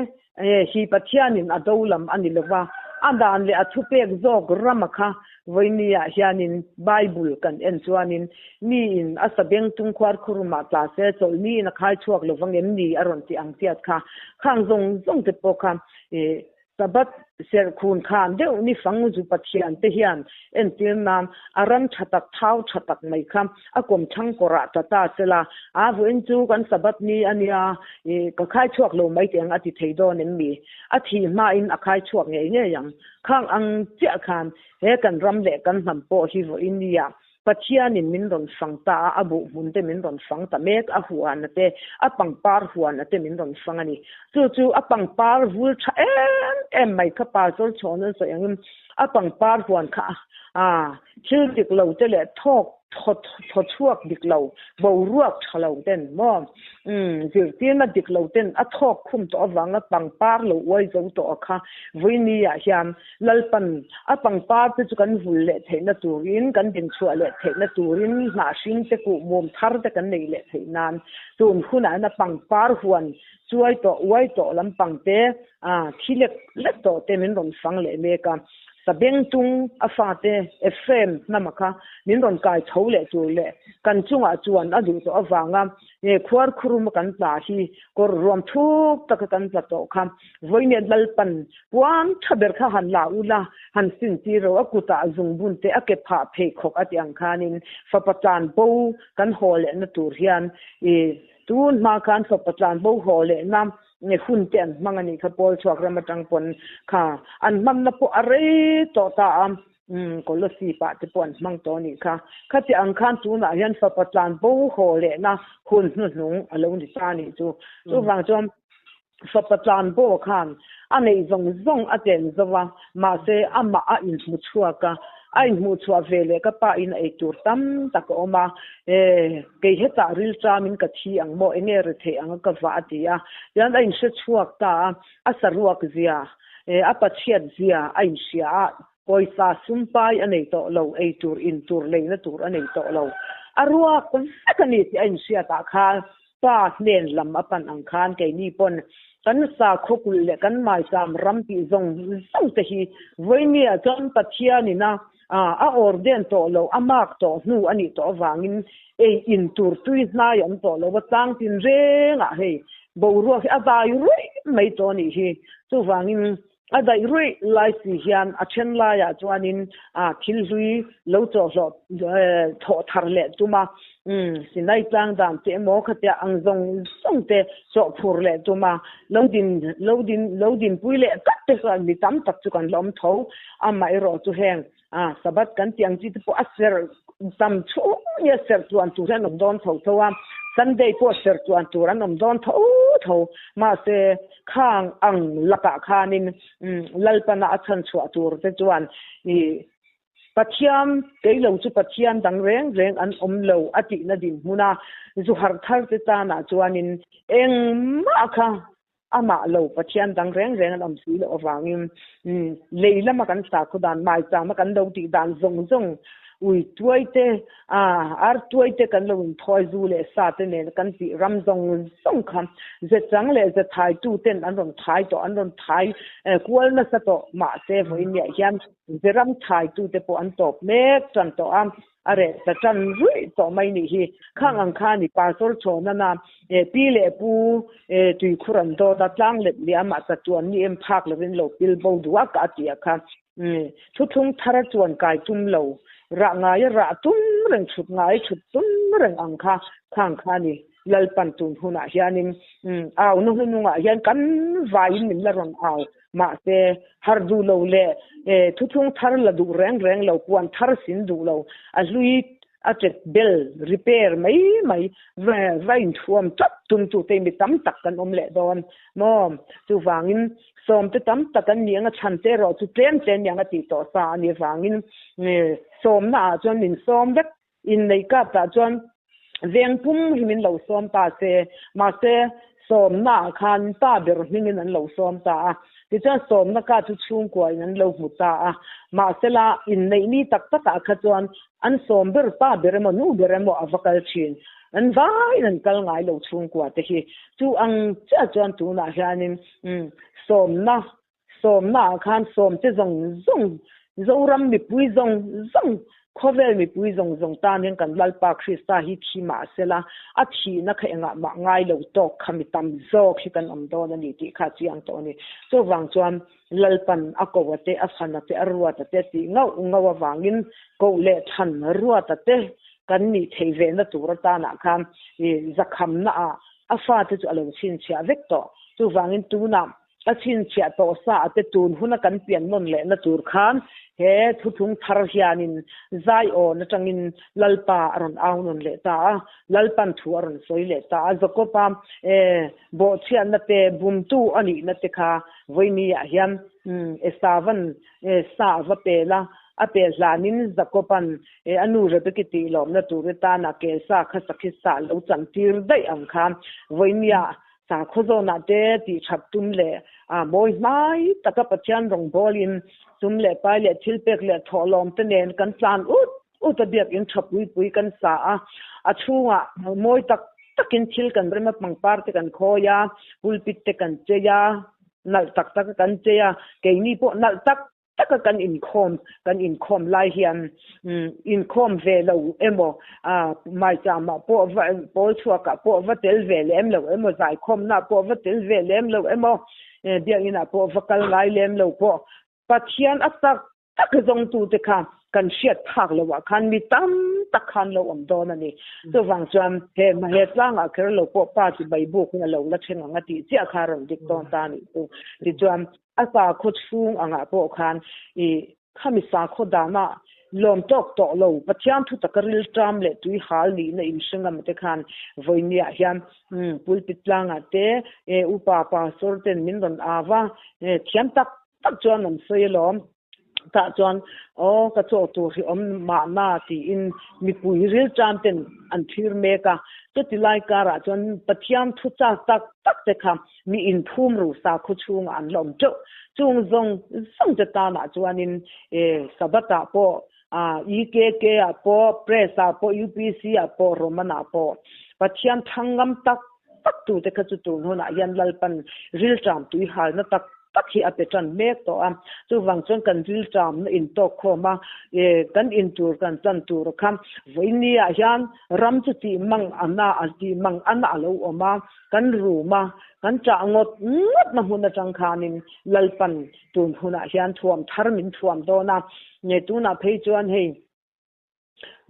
hi Pathianin a do lam a ni lova, a dan leh a thupek zawk rama kha vawinia hianin Bible kan en chuanin miin a sabeng tung khuar khurumah tla se chawlhniin a khai chhuak lovang em ni a rawn tih ang chiat kha khang zawng zawng te pawh kha Sabbath serhkhun khan deuh ni fang zu Pathian te hian entir nan a ram tha tak thau tha tak mai kha a kawm thlang kawrah ta ta sela, a vawiin chu kan Sabbath ni a nia i ka khai chhuak lo mai teh ang a ti thei dawn em mi? A thih hmain a khai chhuak ngei ngei ang. Khang ang chiah khan he kan ram leh kan hnam pawh hi vawiin nia Pathianin min rawn fang ta a, a buh hmun te min rawn fang ta mek, a huan a te, a pangpar huan a te min rawn fang a ni. Chu chu a pangpar vul tha em em mai kha Pastor Chhawn an sawi angin a pangpar huan kha a thil dik lo te leh thawk thaw thaw chhuak dik lo, boruak tha lo ten maw umm zirtirna dik lo ten a thawk khum tawh avanga pangpar lo uai zo tawh a kha vawiini ah hian Lalpan a pangpar te chu kan vul leh theihna turin, kan dinchhuah leh theihna turin hnah hring te kuh mum thar te kan neih leh theih nan tun hunah hian a pangpar huan chuai tawh uai tawh lampang te thi lek lek tawh te min rawn fang leh mek a. Sabengtung a fate Ephraim hnama kha min rawn kai tho leh tur leh kan chungah chuan a duh tawh avanga khuar khuruma kan tla hi kawr ruam thuk taka kan tla tawh kha vawiin Lalpan Puan tha ber kha han la u la, han sin tir ro, a kutah zungbun te a ke phah pheikhawk a tih ang khanin fapa tlan bo kan haw lehna tur hian i tun hma khan fapa tlan bo haw lehna hun te an hmang a nih kha Paul chhuak ram atang pawn kha an hmanna pawh a rei tawh ta a, umm Kolosip ah te pawh an hmang tawh a nih kha. Khati ang khan tunah hian fapa tlan bo haw lehna hun hnuhnung a lo ni ta a nih chu. Chuvang chuan Fapa tlan pawh khan a neih zawng zawng a chen zo a, mahse amah a inhmu chhuak a, a inhmuh chhuah ve leh ka pa in a ei tur tam tak a awm a, e kei hetah rilṭamin ka thi ang maw, enge ri theih ang a ka vah a ti a, tichuan a inhre chhuak ta a, a saruak zia, e a pachhiat zia a inhria a, pawisa sumpai a nei tawh lo, ei tur in tur leina tur a nei tawh lo, a ruak vek a ni tih a inhriatah khan Pa hnen lam a pan ang khan keini pawn kan sakhaw kulh leh kan maicham ram tih zawng zawng te hi vawinia chuan Pathianin a a orden tawh lo, a mark tawh hnu a nih tawh avangin ei in tur tui hnai an tawh lo a, tlang tin rengah hei boruak hi a dai ruih mai tawh a nih hi. Chuvangin A daih ruih lai si hian a then laiah chuanin a thil hlui lo chawhhlawh thawh thar leh tum a, Sinai tlang dan te emaw khatia ang zawng zawng te chawh phur leh tum a, lo din lo din lo dinpui leh tak te chuan mi tam tak chu kan la awm tho. Amaherawh chu heng Sabbath kan tih ang chi te pawh a serh tam chhung nia serh chuan tur hi an awm dawn tho tho a, Sunday pawh serh chuan tur an awm dawn tho tho. Mahse khang ang lakah khanin Lalpana a chhan chhuah tur te chuan ih Pathian kei lo chu Pathian dang reng reng an awm lo a tihna dinhmun a, zu harh thar te tanah chuanin engmah kha Amah lo Pathian dang reng reng an awm si loh avangin lei lama kan sakhaw dan, maichama kan lo tih dan zawng zawng, ui tuai te, ar tuai te kan lo inthawi zu leh sa te nen kan tih ram zawng zawng kha ze chang leh ze thai tu ten an rawn thai tawh, an rawn thai kual nasa tawh. Mahse vawiin hian ze ram thai tu te pawh an tawp mek tan tawh a. A reh ta tan ruih tawh mai nih hi. Khang ang kha ni Pastor Chhawnana pi leh pu tuikhur an dawt a, tlang let liam ah chatuan ni em phak lovin lo pil bo duh a ka a ti a kha. Thuthlung thar a chuan kai tum lo, rah ngai a rah tum reng, chhut ngai a chhut tum reng ang kha khang kha ni. Lalpan tun hunah hianin au na hunungah hian kan vaiin min la rawn au. Mahse, har duh lo leh thuthlung thar la duh reng reng lo, puan thar sin duh lo, a hlui a chet bel, repair, mai mai va inthuam tlat tumtute mi tam tak kan awm leh dawn maw? Chuvangin, sawmte tam tak an nih anga chhante erawh chu tlem tlem ni ang a tih tawh sa a nih avangin sawmnaah chuan min sawm vek. Inneih kaptah chuan veng pum hi min lo sawm ta se, mahse sawmnaah khan pa ber hmingin an lo sawm ta a, tichuan sawmna ka chu chhungkuain an lo hmu ta a, mahsela inneih ni tak takah kha chuan an sawm ber pa ber emaw nu ber emaw a va kal thin. An vaiin an kal ngai lo chhungkua te hi. Chu ang chiah chuan tunah hianin sawmna sawmna ah khan sawm te zawng zawng, Zoram mipui zawng zawng, khawvel mipui zawng zawng tan hian kan Lalpa Krista hi thi mah sela, a thihna kha engah mah ngai lo tawk kha mi tam zawk hi kan awm dawn a ni tih kha a chiang tawh a ni. Chuvang chuan Lalpan a ko a te, a fan a te, a ruat a te tih ngauh ngauh avangin koh leh than ruat a te kan nih theih ve na tur atanah khan i zakhamna ah a fate chu a lo chhinchhiah vek tawh. Chuvangin tunah a chhinchhiah tawh sa a te tun huna kan pian nawn leh na tur khan he thuthlung thar hianin Zion atangin Lalpa a rawn au nawn leh ta a, Lalpan thu a rawn sawi leh ta a, Jakob-a bawhchhiatna te, bumtu a nihna te kha vawinia hian Esavan sa a va pel a, a pel hlanin Jakob-a'n a nu Rebeki tih lawmna tur atana kel sa kha sakhi sa a lo chantir daih ang kha vawinia Sakhaw zawnah te tih that tum leh a mawi hmai taka Pathian rawngbawlin sum leh pai leh thilpek leh thawhlawm te nen kan tlan ut ut a, biakinn tha pui pui kan sa a, a chhungah mawi tak takin thil kan rem a, pangpar te kan khawi a, pulpit te kan chei a, nalh tak taka kan chei a, keini pawh nalh tak taka kan inkhawm kan inkhawm lai hian inkhawm ve lo emaw maicham ah pawh va pawl chhuak ah pawh va tel ve lem lo emaw zaikhawmna ah pawh va tel ve lem lo emaw biakinn ah pawh va kal ngai lem lo pawh Pathian a tak tak zawngtute kha kan hriat phak loh ah khan mi tam tak khan lo awm dawn a ni. Chuvang chuan he he tlangah kher lo pawh pa chi bai buk in a lo la thleng ang a tih chiah kha a rawn dik dawn ta a nih chu. Tichuan A sakhaw chhung angah pawh khan i khami sakhaw danah lawm tawk tawh lo, Pathian thu taka rilṭam leh tui hal nihna inhre ngam te khan vawinia hian pulpit tlangah te upa pastor ten min rawn au a, thiam tak tak chuan an sawi alawm. Tah chuan aw ka chaw tur hi awm mahna tiin mipui rilṭam ten an thlir mek a, chuti lai karah chuan Pathian thu chak tak tak te kha Mi inphum ru sakhaw chhungah an la awm teuh. Chung zawng zawng te tanah chuanin e Sabbath-ah pawh, EKK-ah pawh, Press-ah pawh, UPC-ah pawh, Roman-ah pawh Pathian thang ngam tak tak tute kha chu tun hunah hian Lalpan rilṭam tuihalna tak tak hi a pe ṭan mek tawh a. Chuvang chuan kan rilṭamna intawk khawm a, e kan intur kan chan tur kha vawinia hian ram chu tih mang ana tih mang ana a lo awm a. Kan rum a, kan chah ngawt ngawt na hmun atang khanin Lalpan tun hunah hian thuam thar min thuam dawn a, nge tunah phei chuan hei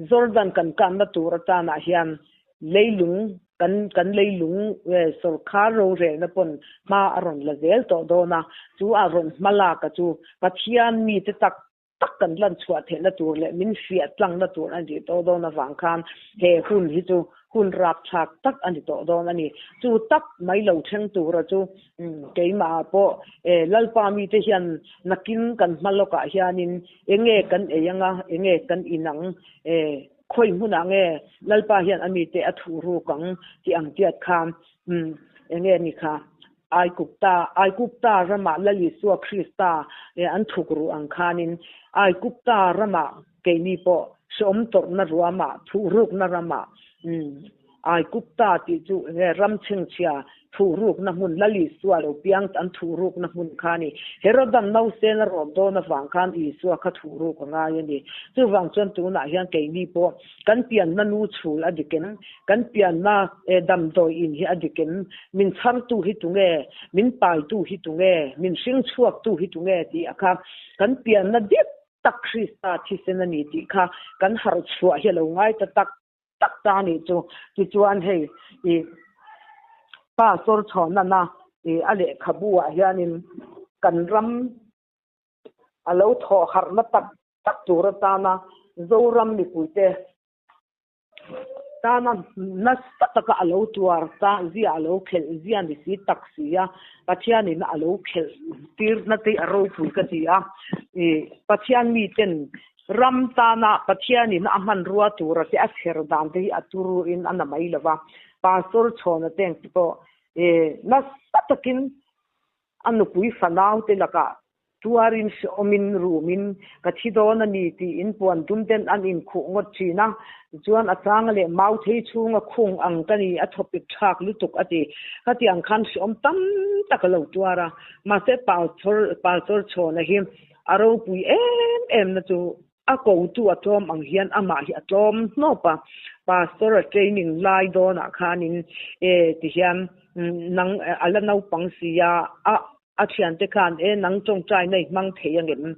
Jordan kan kanna tur atanah hian leilung kan kan leilung sawrkhar rorelna pawn hma a rawn la zel tawh dawn a, chu a rawn hma lak a chu Pathian mite tak tak kan lan chhuah theihna tur leh min fiah tlangna tur a nih tawh dawn avang khan he hun hi chu hun rapthlak tak a ni tawh dawn a ni. Chu tak mai lo thleng tura chu keimah pawh Lalpa mite hian nakin kan hma lawkah hianin enge kan ei anga enge kan in ang khawi hmunah nge Lalpa hian a mite a thuh ruk ang tih ang tiat khan enge ni kha Aikupta, Aikupta ramah Lal Isua Krista an thuk ruh ang khanin Aikupta ramah keini pawh hrehawm tawrhna ruamah, thuhrukna ramah, Aikupta tih chu enge ram chhengchhia thuhrukna hmun, Lal Isua lo piang an thuhrukna hmun kha a ni. Herodan nausen a rawm dawn avang khan Isua kha thuhruk a ngai a ni. Chuvang chuan tunah hian keini pawh Kan pianna nu chhul a dik em? Kan pianna damdawi in hi a dik em? Min chhartu hi tunge? Min paitu hi tunge? Min hring chhuaktu hi tunge? Tih a kha kan pianna dik tak Krista thisen a ni tih kha kan harh chhuah hi a lo ngai ta tak tak ta a nih chu. Tichuan hei i Pastor Chhawnana i a lehkhabu ah hianin kan ram a lo thawh harhna tak tak tur atana Zoram mipuite tana nasa taka a lo tuar ta zia a lo khelh zia ni si tak si a, Pathianin a lo khelh tirna te a ropui ka ti a. Pathian miten ram tana Pathianin a hmanrua tura te a chher dan te hi a turuin a na mai lo va, Pastor Chhawna te ang te pawh nasa takin a nupui fanau te lakah. Tuarin hrehawmin rumin ka thi dawn a ni tiin puan dum ten an inkhuh ngawt thin a, tichuan a changa leh mau thei chhunga khung ang ka ni, a thawpik thlak lutuk a ti. Khatiang khan hrehawm tam tak a lo tuar a, mahse Pastor Pastor Chhawna hi a ropui em em na chu a kotu a tlawm ang hian amah hi a tlawm hnawp a, Pastor a training lai dawnah khanin e tihian nang a la naupang sia a A thiante khan, E nang tawngtaina i hmang thei angem?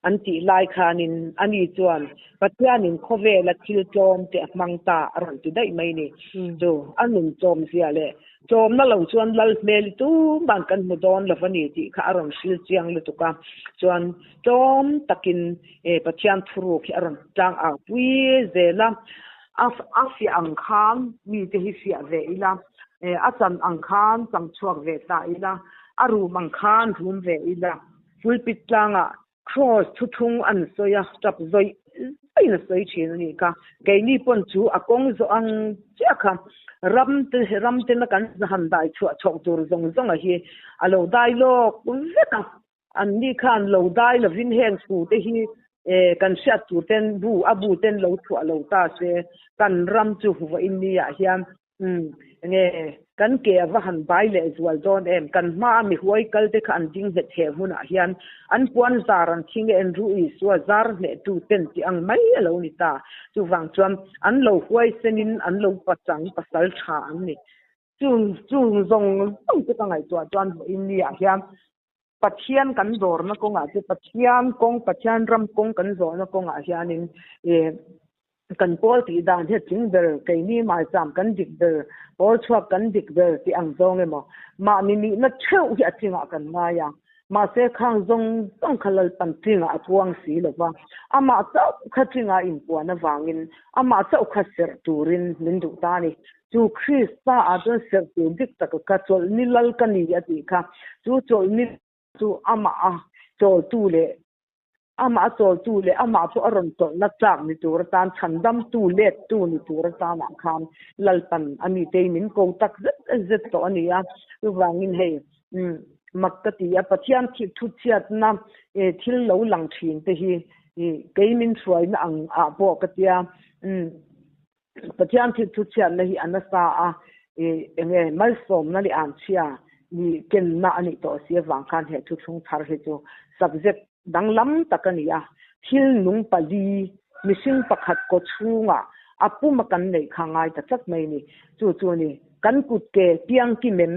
an tih lai khanin ani chuan, Pathianin khawvela thil tlawm te a hmang ta a rawn ti daih mai ni. Chu a nun tlawmzia leh tlawmna lo chuan lal hmel i tumban kan hmu dawn lo va ni tih kha a rawn hril chiang lutuk a. Chuan tlawm takin Pathian thuruk hi a rawn tlang au pui zel a. A fiah ang khan mite hi fiah ve ila, a chan ang khan chang chhuak ve ta ila, a rum ang khan rum ve ila. Pulpit tlangah Kraws thuthung an sawi a, tap zawih zawihin a sawi thin a nih kha. Keini pawn chu a kawng zawh ang chiah kha ram te ram tena kan han dai chhuah chhoh tur zawng zawnga hi a lo dai lawk vek a. Anni khan lo dai lovin heng thu te hi kan hriat tur ten bu a bu ten lo chhuah lo ta se kan ram chu vawiin ni ah hian enge kan ke a va han bai leh zual dawn em kan hma a mi huai kal te kha an ding nghet he hmunah hian an puan zar an thing e en ru Isua zar hneh tu ten tih ang mai a lo ni ta chuvang chuan an lo huaisen in an lo pachang pasal tha an ni chung chung zawng zawng te ka ngaihtuah chuan vawiin ni ah hian Pathian kan dawrna kawngah te, Pathian kawng, Pathian ram kawng kan zawhna kawngah hianin ih kan pawl tih dan hi a tling ber, keini maicham kan dik ber, pawl chhuak kan dik ber tih ang zawng emaw, mahni nihna theuh hi a tlingah kan ngai a, mahse khang zawng zawng kha Lalpan tlingah a puang si lo va, amah chauh kha tlingah inpuan avangin amah chauh kha serh turin min duh ta a ni. Chu Krista ah chuan serh tur dik tak ka chawlh ni lal ka ni a tih kha. Chu chawlh ni chu amah a chawltu leh amah a chawltu leh amah pawh a rawn chawlhna tlak ni tur atan chhandamtu lettu ni tur atanah khan Lalpan a mi te min ko tak zet zet tawh a ni a. Chuvangin hei mak ka ti a, Pathian thih thuchhiatna thil lo lang thin te hi kei min hruaina ang ah pawh ka tia. Pathian thil thu chhiatna hi a nasa a, enge malsawmna leh anchhia ni kenna a nih tawh si avang khan he thuthlung thar hi chu subject danglam tak a ni a. Thil nung pali mihring pakhat kaw chhungah a puma kan neih kha ngai ta tlat mai ni. Chu chu a ni, kan kut ke piang kim em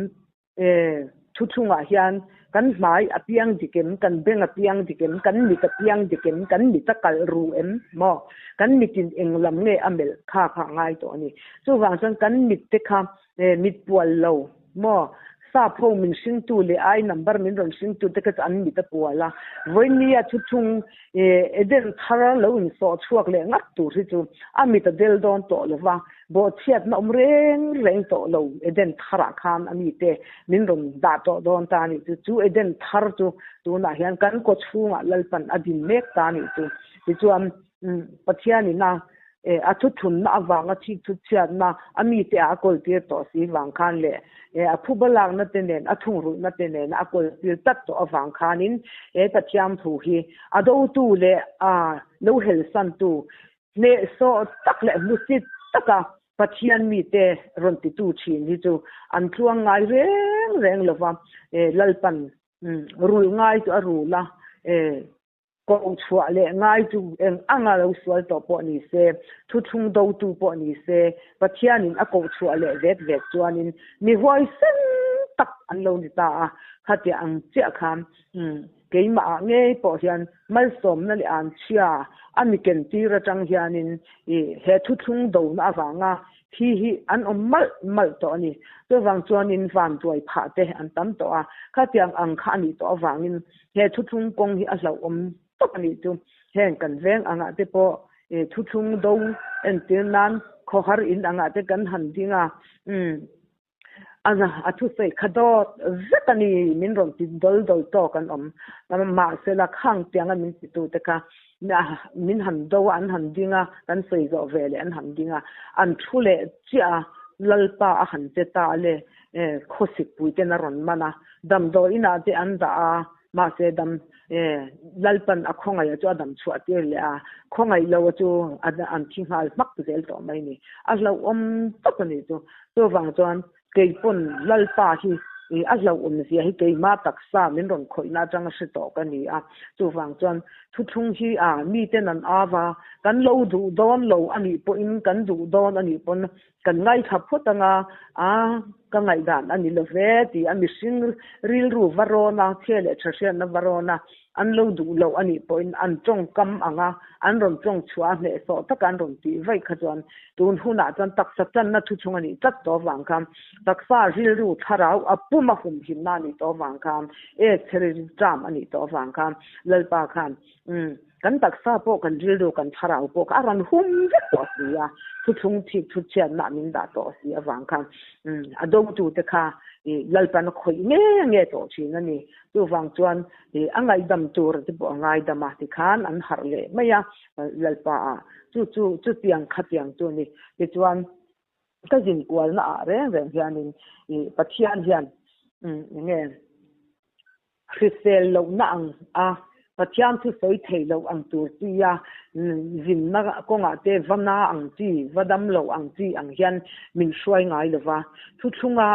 Thuthlungah hian kan hmai a piang dik em, kan beng a piang dik em, kan mit a piang dik em, kan mit a kalh ru em maw? Kan mitin eng lam nge a melh kha kha a ngai tawh a ni. Chuvang chuan kan mit te kha mit pual lo maw? Sap ho min hringtu leh ai number min rawn hringtu te kha chu an mit a pual a. Vawinia thuthlung Eden thar lo insawh chhuak leh ngat tur hi chu a mit a del dawn tawh lo va. Bawhchhiatna awm reng reng tawh lo Eden tharah khan a mite min rawn dah tawh dawn ta a nih chu. Chu Eden thar chu tunah hian kan kaw chhungah Lalpan a din mek ta a nih chu. Tichuan Pathianin a a thuthunna avanga thik thuchhiatna a mite ah a kawltir tawh si vang khan leh a phuba lakna te nen a thungrulhna te nen a kawltir tlat tawh avang khanin he Pathian thu hi a dotu leh a lo helsantu Hnehsawh tak leh hmusit taka Pathian mite rawn titu thin hi chu an tluang ngai reng reng lo va, Lalpan rul ngai chu a rul a, koh chhuah leh ngai chu eng anga lo sual tawh pawh ni se, thuthlung dotu pawh ni se, Pathianin a koh chhuah leh vet vet chuanin mi huaisen tak an lo ni ta a, khatiang ang chiah khan Keimah ah ngei pawh hian malsawmna leh anchhia a mi ken tir atang hianin i he thuthlung dona avanga thi hi an awm malh malh tawh a ni. Chuvang chuanin vanduai phah te an tam tawh a, khatiang ang kha a nih tawh avangin he thuthlung kawng hi a hlauhawm tawp a nih chu. Heng kan veng angah te pawh i thuthlung do entir nan khawhar in angah te kan han ding a, umm. A thusawi kha dawt vek a ni, min rawn ti dawl dawl tawk an awm. Mahsela khang tianga min titute kha min han do a, an han ding a, kan sawi zawh ve leh an han ding a, an thu leh chiah a, Lalpa a han che ta le, khawsikpui ten a rawn man a, damdawi inah te an dah a. Mahse dam e Lalpan a khawngaih a chu a dam chhuah tir leh a, khawngaih lo a chu an thi nghal hmak zel tawh mai ni. A hlauhawm tak a nih chu. Chuvang chuan Keipawn Lalpa hi a hlauhawm zia hi keimah taksa min rawn khawihna atanga hre tawh ka ni a. Chuvang chuan thuthlung hi a miten an au a, kan lo duh dawn lo a nih pawhin kan duh dawn a nih pawn kan ngaithla phawt anga, a ka ngaihdan a ni lo ve ti a mihring rilru va rawn a, chhia leh tha hriatna va rawn a, An lo duh loh a nih pawhin an tawngkam ang a, an rawn tawng chhuah a hnehsawh taka an rawn tih vaih kha chuan tun hunah chuan taksa channa thu chhung a nih tlat tawh avang khan taksa rilru thlarau a pum a humhimna a nih tawh avang khan e chhe ṭam a nih tawh avang khan Lalpa khan umm kan taksa pawh kan rilru kan thlarau pawh kha a rawn hum vek tawh si a, thuthlung thik thu chhiatna min dah tawh si avang khan umm a dotute kha ih Lalpan a khawih nge nge tawh thin a ni. Chuvang chuan i a ngaihdam tur te pawh a ngaidam a, tikhan an harh leh mai a Lalpa ah. Chu chu chutiang khatiang chu a ni. Tichuan ka zin kualna ah reng reng hianin i Pathian hian eng nge hrisel lohna ang a Pathian thu sawi thei loh ang tur chi a, zinna kawngah te va na ang chi, va dam loh ang chi ang hian min hruai ngai lo va. Thuthlunga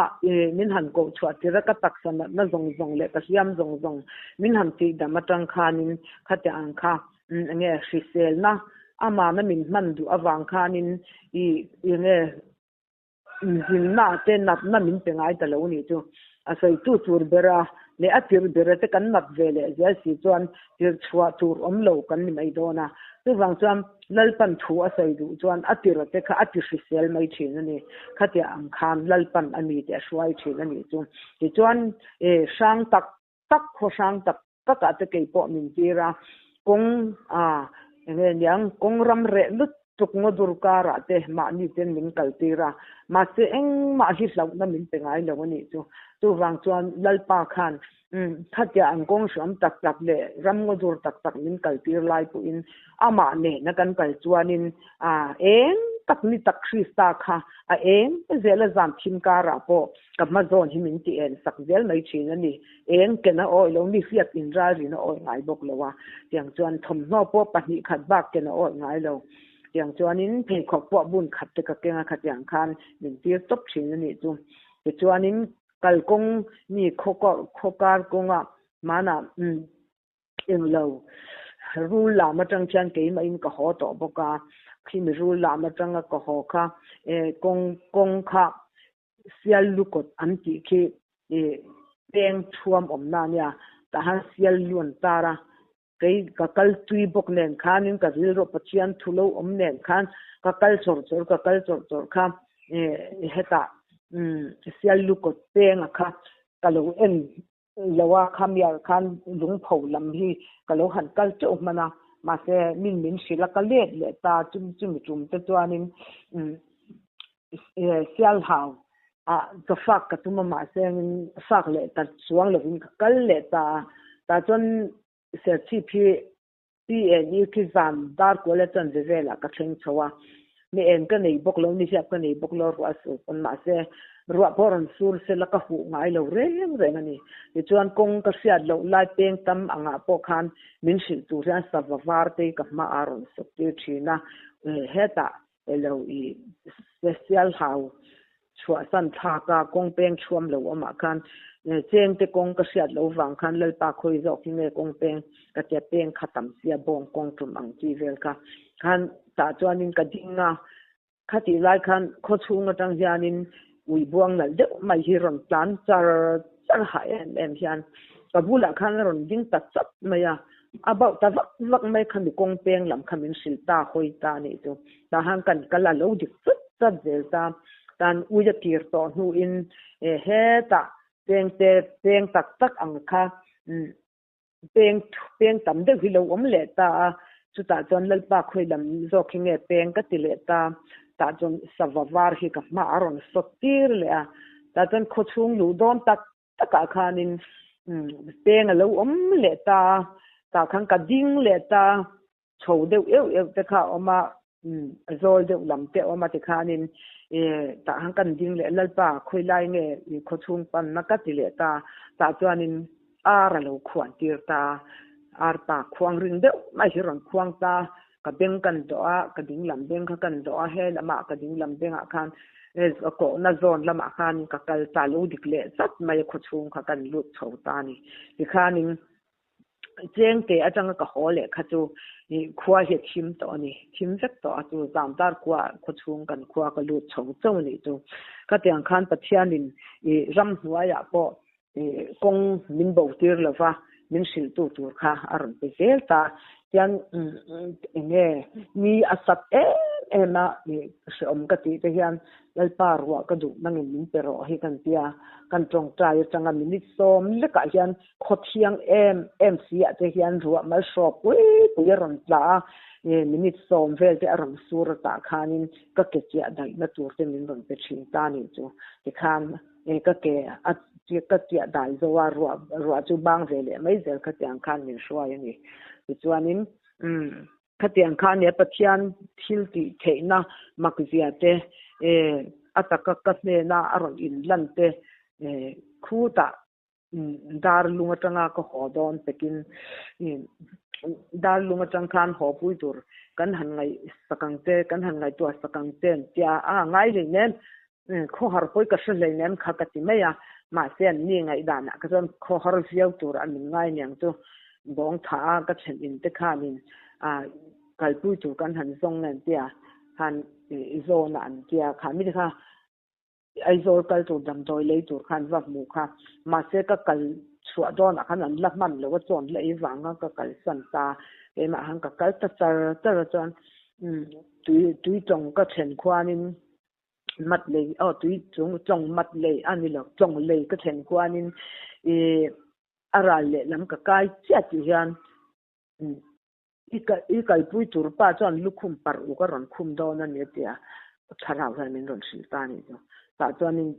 min han koh chhuah tir a, ka taksa natna zawng zawng leh ka hliam zawng zawng min han tih dam atang khanin khatiang ang kha enge hriselna amana min hman duh avang khanin i enge Zinna te natna min pe ngai ta lo nih chu. A sawitu tur bera leh a tirh bera te kan nat ve leh zel si chuan tirh chhuah tur awm lo kan ni mai dawn a. Chuvang chuan Lalpan thu a sawi duh chuan a tirh te kha a ti hrisel mai thin a ni. Khatiah ang khan Lalpan a mite a hruai thin a nih chu. Tichuan e hrang tak tak khaw hrang tak takah te kei pawh min tir a, kawng a eng nge niang kawng ram reh lutuk ngaw dur karah te mahni ten min kal tir a, mahse engmah hi hlauhna min pe ngai lo a nih chu. Chuvang chuan Lalpa khan umm khatiah ang kawng hram tak tak leh ram ngaw dur tak tak min kal tir lai pawhin amah nena kan kal chuanin a eng tak ni tak Krista kha a eng zel a zan thim karah pawh ka hma zawn hi min ti en sak zel mai thin a ni. Eng ken a awih lo, mi hriat inralrin a awih ngai bawk lo a, tiang chuan thawmhnaw pawh pahnih khat bak ken a awih ngai lo. Tiang chuanin pheikhawk pawh bun khat te ka keng a, khatiang khan min tir tawp thin a nih chu. Tichuanin kalkawng mi khaw kar kawnga hmanah umm englo rul lam atang khian keimahin ka haw tawh bawk a, khimi rul lam atanga ka haw kha kawng kawng kha Sial lukawt an tih khi peng thuam awmna a nia, tah hian sial lu an tar a, kei ka kal tui bawk nen khanin ka rilru Pathian thu lo awm nen khan ka kal chawrh chawrh ka kal chawrh chawrh kha hetah sial lukawt penga kha ka lo en lo a, khamiah khan lungpho lam hi ka lo han kal teuh hman a, mahse min min hrilh a ka let leh ta chumi tum te chuanin Sialhau ah ka fak ka tum a mahse fak leh ta chuang lovin ka kal leh ta a, tah chuan Serchhip hi PNU khi zan dar kual a chanve velah ka thleng chho a, mi eng ka nei bawk lo, nihliap ka nei bawk lo ruah a sur pawn mahse ruah pawh rawn sur sela ka huh ngai lo reng reng a ni. Tichuan kawng ka hriat loh lai peng tam angah pawh khan min hrilh tur hian sava var te hi ka hmaah a rawn sawp tir thin a, hetah Elo i special hau chhuahsan thlak a kawng peng thuam lo awmah khan chengte kawng ka hriat lo vang khan Lalpa khawi zawk hi nge kawng peng ka tia peng kha tam sia bawng kawng tum ang chi vel kha khan tah chuanin ka ding a khatih lai khan khaw chhung atang hianin ui buang nalh deuh mai hi rawn tlan char char hah em em hian ka bulah khan a rawn ding ta chawt mai a. A bauh ta vak vak mai kha mi kawng peng lam kha min hrilh ta hawi ta a nih chu. Tah han kan kal a lo dik chut chat zel ta. Tan ui a kir tawh hnuin e hetah peng te peng tak tak ang kha peng peng tam deuh hi lo awm leh ta a. Chutah chuan Lalpa khawi lam zawk hi nge peng ka ti leh ta. Tah chuan sava var hi ka hma a rawn sawt tir leh a. Tah chuan khawchhung luh dawn tak takah khanin peng a lo awm leh ta a, tah khan ka ding leh ta, chho deuh euh euh te kha a awm a, zawl deuh lam te a awm a tikhanin tah khan kan ding leh Lalpa khawi lai nge i khawchhung panna ka ti leh ta, tah chuanin. Ar a lo khuan tir ta a, ar pa khuang ring deuh mai hi rawn khuang ta, ka beng kan dawh a, ka dinglam beng kha kan dawh a, he lamah ka dinglam bengah khan kawhna zawn lamah khan ka kal ta, lo dik leh zat mai a khawchhung kha kan lut chho ta a ni. Tikhanin Chengte atanga ka haw leh kha chu khua hi a thim tawh a ni, thim vek tawh a chu Zamdar khua khawchhung kan khua ka lut chho chauh a nih chu. Khatiang khan Pathianin ramhnuaiah pawh kawng min bo tir lo va, min hrilhtu tur kha a rawn pe zel ta. Tian eng nge ni a sat em em a hrehawm ka tih te hian Lalpa ruah ka duh nangin min pe rawh hi kan tia, kan tawngtai atanga minute sawm lekah hian khaw thiang em em si ah te hian ruah mal hrawk pui pui a rawn tla a, minute sawm vel te a rawn sur atah khanin ka ke chiah daihna tur te min rawn pe thin ta nih chu tikhan ka ke a ka chiah dai zo a ruah ruah chu bang ve leh mai zel khatiang khan min hruai a ni tichuanin umm Khatiang kha nia Pathian thil tih theihna makzia te, a taka ka hnena a rawn inlan te khutah dar lung atanga ka haw dawn pekin dar lung atang khan haw pui tur kan han ngaihsak ang che, kan han ngaihtuah sak ang che an tia a, ngai hlei nen khawhar pawi ka hre hlei nen kha ka ti mai a, mahse an mi ngaihdanah kha chuan khawhar viau tur a min ngai niang chu bawng tha a ka then in te khanin a kalpui tur kan han zawng nen tia khan i zawn a an tia kha mi te kha Aizawl kal tur damdawi lei tur khan va hmu kha mahse ka kal chhuah dawnah khan an la hman lo a chawn la ei vanga ka kalsan ta keimah khan ka kal ta char char a chuan tui tui tawng ka then khuanin mat lei aw tui chung tlawng mat lei a ni lo tlawng lei ka thlen khuanin ih a ral lehlam ka kai chiah tih hian i i kalpui tur pa chuan lukhum parh uk a rawn khum dawn a ni a ti a thlarau hian min rawn hrilh ta a nih chu tah chuanin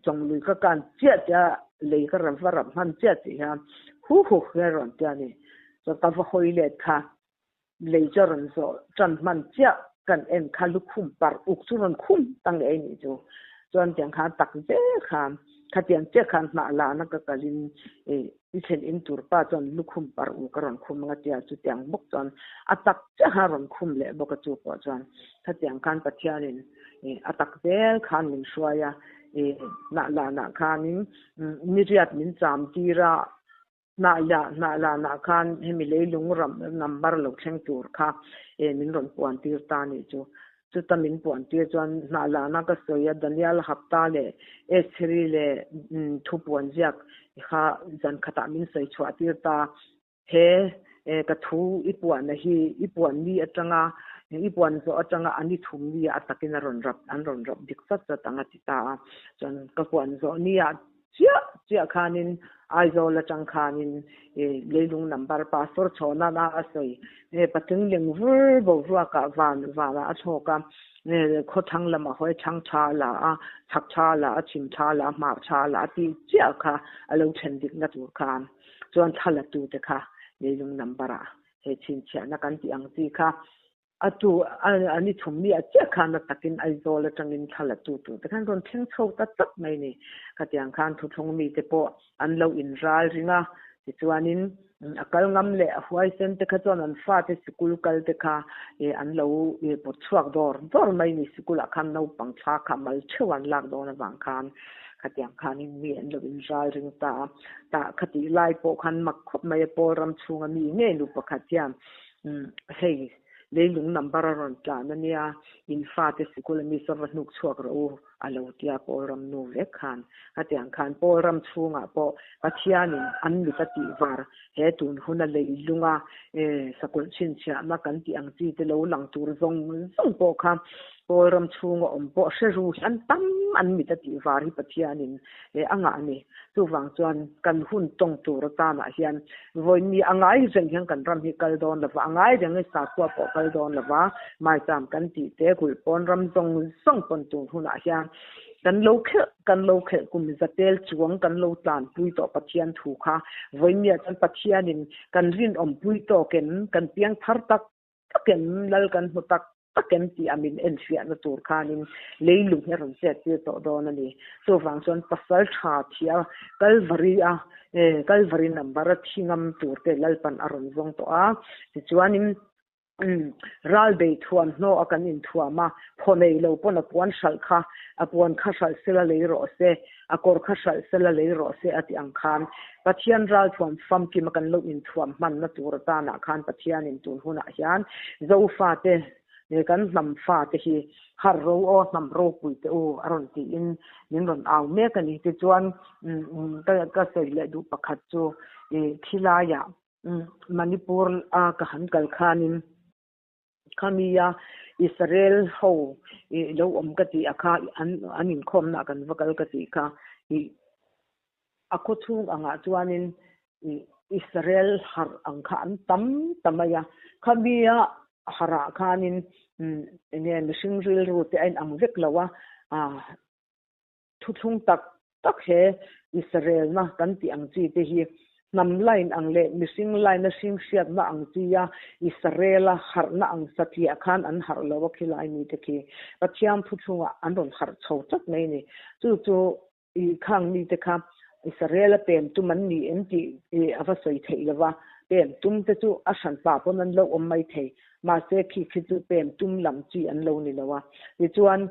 tlawng lui ka kan chiah tia lei ka rawn va rap hman chiah tih hian hu hu hian rawn ti a ni chuan ka va hawi let kha Lei chu a rawn zawh tan hman chiah kan en kha lukhum parh uk chu rawn khum ta ngei nih chu. Chuan tiang khan tak zel khan khatiang chiah khan hnah lana ka kalin i thlen in tur pa chuan lukhum parh uk a rawn khum anga tia chutiang bawk chuan a tak chiah khan a rawn khum leh bawk a chu pawh chuan khatiang khan Pathianin a tak zel khan min hruai a hnah lanah khanin niriat min cham tir a. Hnah lah hnah lah nah khan hemi leilung ram number lo thleng tur kha e min rawn puan tir ta nih chu. Chuta min puan tir chuan hnah lah na ka sawi a Daniel hapta leh Estheri leh thu puan ziak kha zan khatah min sawi chhuah tir ta. He e ka thu i puanna hi i puan ni atanga i puan zawh atanga a ni thum ni ah a takin a rawn rap an rawn rap dik chat chat ang a ti ta a. Chuan ka puan zawh ni ah Chiah chiah khanin Aizawl atang khanin leilung number pastor chhawna na a sawi patling leng vur boruakah van vanah a thlawk a, khawthlang lamah hawi thlang tha la a, chhak tha la a, chhim tha la a, hmar tha la a tih chiah kha a lo then dikna tur khan chuan thla la tute kha leilung number ah he chhinchhiahna kan tih ang chi kha A tu a ni thum mi a chiah khan a takin Aizawl atangin thla la tu tur te khan rawn thleng chho ta tak mai ni. Khatiang khan thuthlung mi te pawh an lo inral ring a, tichuanin a kal ngam leh a huaisen te kha chuan an fate sikul kal te kha an lo pawt chhuak dawr dawr mai ni. Sikulah khan naupang thla kha mal theuh an lak dawn avang khan khatiang khanin mi an lo inral ring ta a. Tah khatih lai pawh khan mak khawp mai a pawl ram chhunga mi ngei nu pakhat hian Hei, leilung number a rawn tlan a nia, in fate sikul a mi saw va hnuk chhuak rawh u, a lo tia Paul ram nu vek khan. Khatiang khan Paul ram chhungah pawh Pathianin an mit a tih var, he tun huna leilunga sakawlh chhinchhiahna kan tih ang chi te lo lang tur zawng zawng pawh kha Paul ram chhunga awm pawh hre ru hi an tam an mit a tih var hi Pathianin a ngah a ni. Chuvang chuan kan hun tawng tur atanah hian vawiin a ngai reng hian kan ram hi kal dawn lova, a ngai reng hi sakhua pawh kal dawn lova, maicham kan tih te kulhpawn ram zawng zawng pawn tur hunah hian kan lo khelh kan lo khelh kum zatel chuang kan lo tlanpui tawh Pathian thu kha vawiin chuan Pathianin kan rinawmpui tawkin kan piang thar tak takin lal kan hmu tak. tak em tih a min enfiahna tur khanin leilung hi a rawn chet tir tawh dawn a ni. Chuvang chuan pasal tha thia Kalvari a Kalvari number a thi ngam tur te Lalpan a rawn zawng tawh a. Tichuanin ral bei thuam hnaw a kan inthuam a, phaw nei lo pawn a puan hralh kha a puan kha hralh sela lei rawh se, a kawr kha hralh sela lei rawh se a ti ang khan Pathian ralthuam famkim a kan lo inthuam hmanna tur atanah khan Pathianin tun hunah hian Zofate kan hnam fate hi harh ro aw hnam ropui te u a rawn tiin min rawn au mek a ni. Tichuan ka sawi leh duh pakhat chu khilaiah Manipur a ka han kal khanin Khami a Israel ho i lo awm ka tih a kha an an inkhawmna ah kan va kal ka tih kha i a khawchhung angah chuanin i Israel harh ang kha an tam ta mai a. Khami a harh ah khanin enge mihring rilru te a inang vek lo a, Thuthlung tak tak he Israelna kan tih ang chi te hi hnam line ang leh mihring line a hring hriatna ang chi a Israela harhna ang satliah khan an harh lo a khilai mi te khi Pathian thuthlungah an rawn harh chho tlat mai a ni. Chu chu i khang mi te kha Israela pem tum an ni em tih a va sawi theih lo va, pem tum te chu a hran pah pawn an lo awm mai thei. Mahse khi khi chu pem tum lam chi an lo ni lo a. Tichuan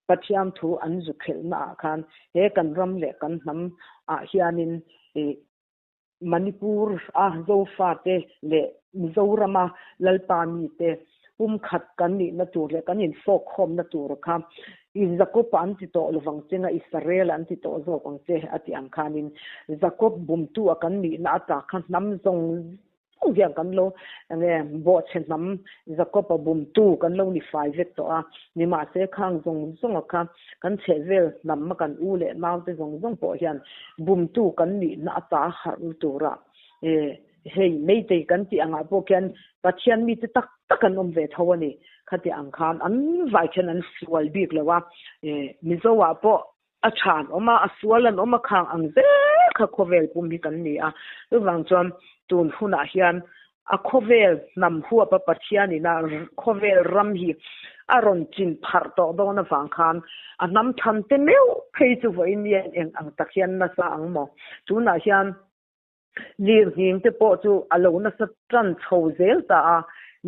Pathian thu an zu khelhna ah khan he kan ram leh kan hnam ah hianin ih Manipur a Zofate leh Mizoram a Lalpa mite pumkhat kan nihna tur leh kan infawkkhawmna tur kha i Jakob an ti tawh lovang che nga Israel an ti tawh zawk ang che a tih ang khanin Jakob bumtu a kan nihna ata kha hnam zawng Chung hian kan lo enge bawhchhe hnam Jakob-a bumtu kan lo ni fai vek tawh a, nimahse khang zawng zawnga kha kan chhehvel hnam a kan u leh naute zawng zawng pawh hian bumtu kan nihna ata harh na tura e hei meitei kan tih angah pawh khian Pathian mite tak tak an awm ve tho a ni. Khati ang khan an vai khian an sual bik lo a, e Mizo ah pawh A tha an awm a, a sual an awm a, khang ang zel kha khawvel pum hi kan ni a. Chuvang chuan tun hunah hian a khawvel hnam huapa Pathianin a khawvel ram hi a rawn chin pharh tawh dawn avang khan a hnam than te meuh phei chu vawiin hian eng ang tak hian nasa ang maw? Tunah hian Lirnghing te pawh chu a lo nasa tan chho zel ta a,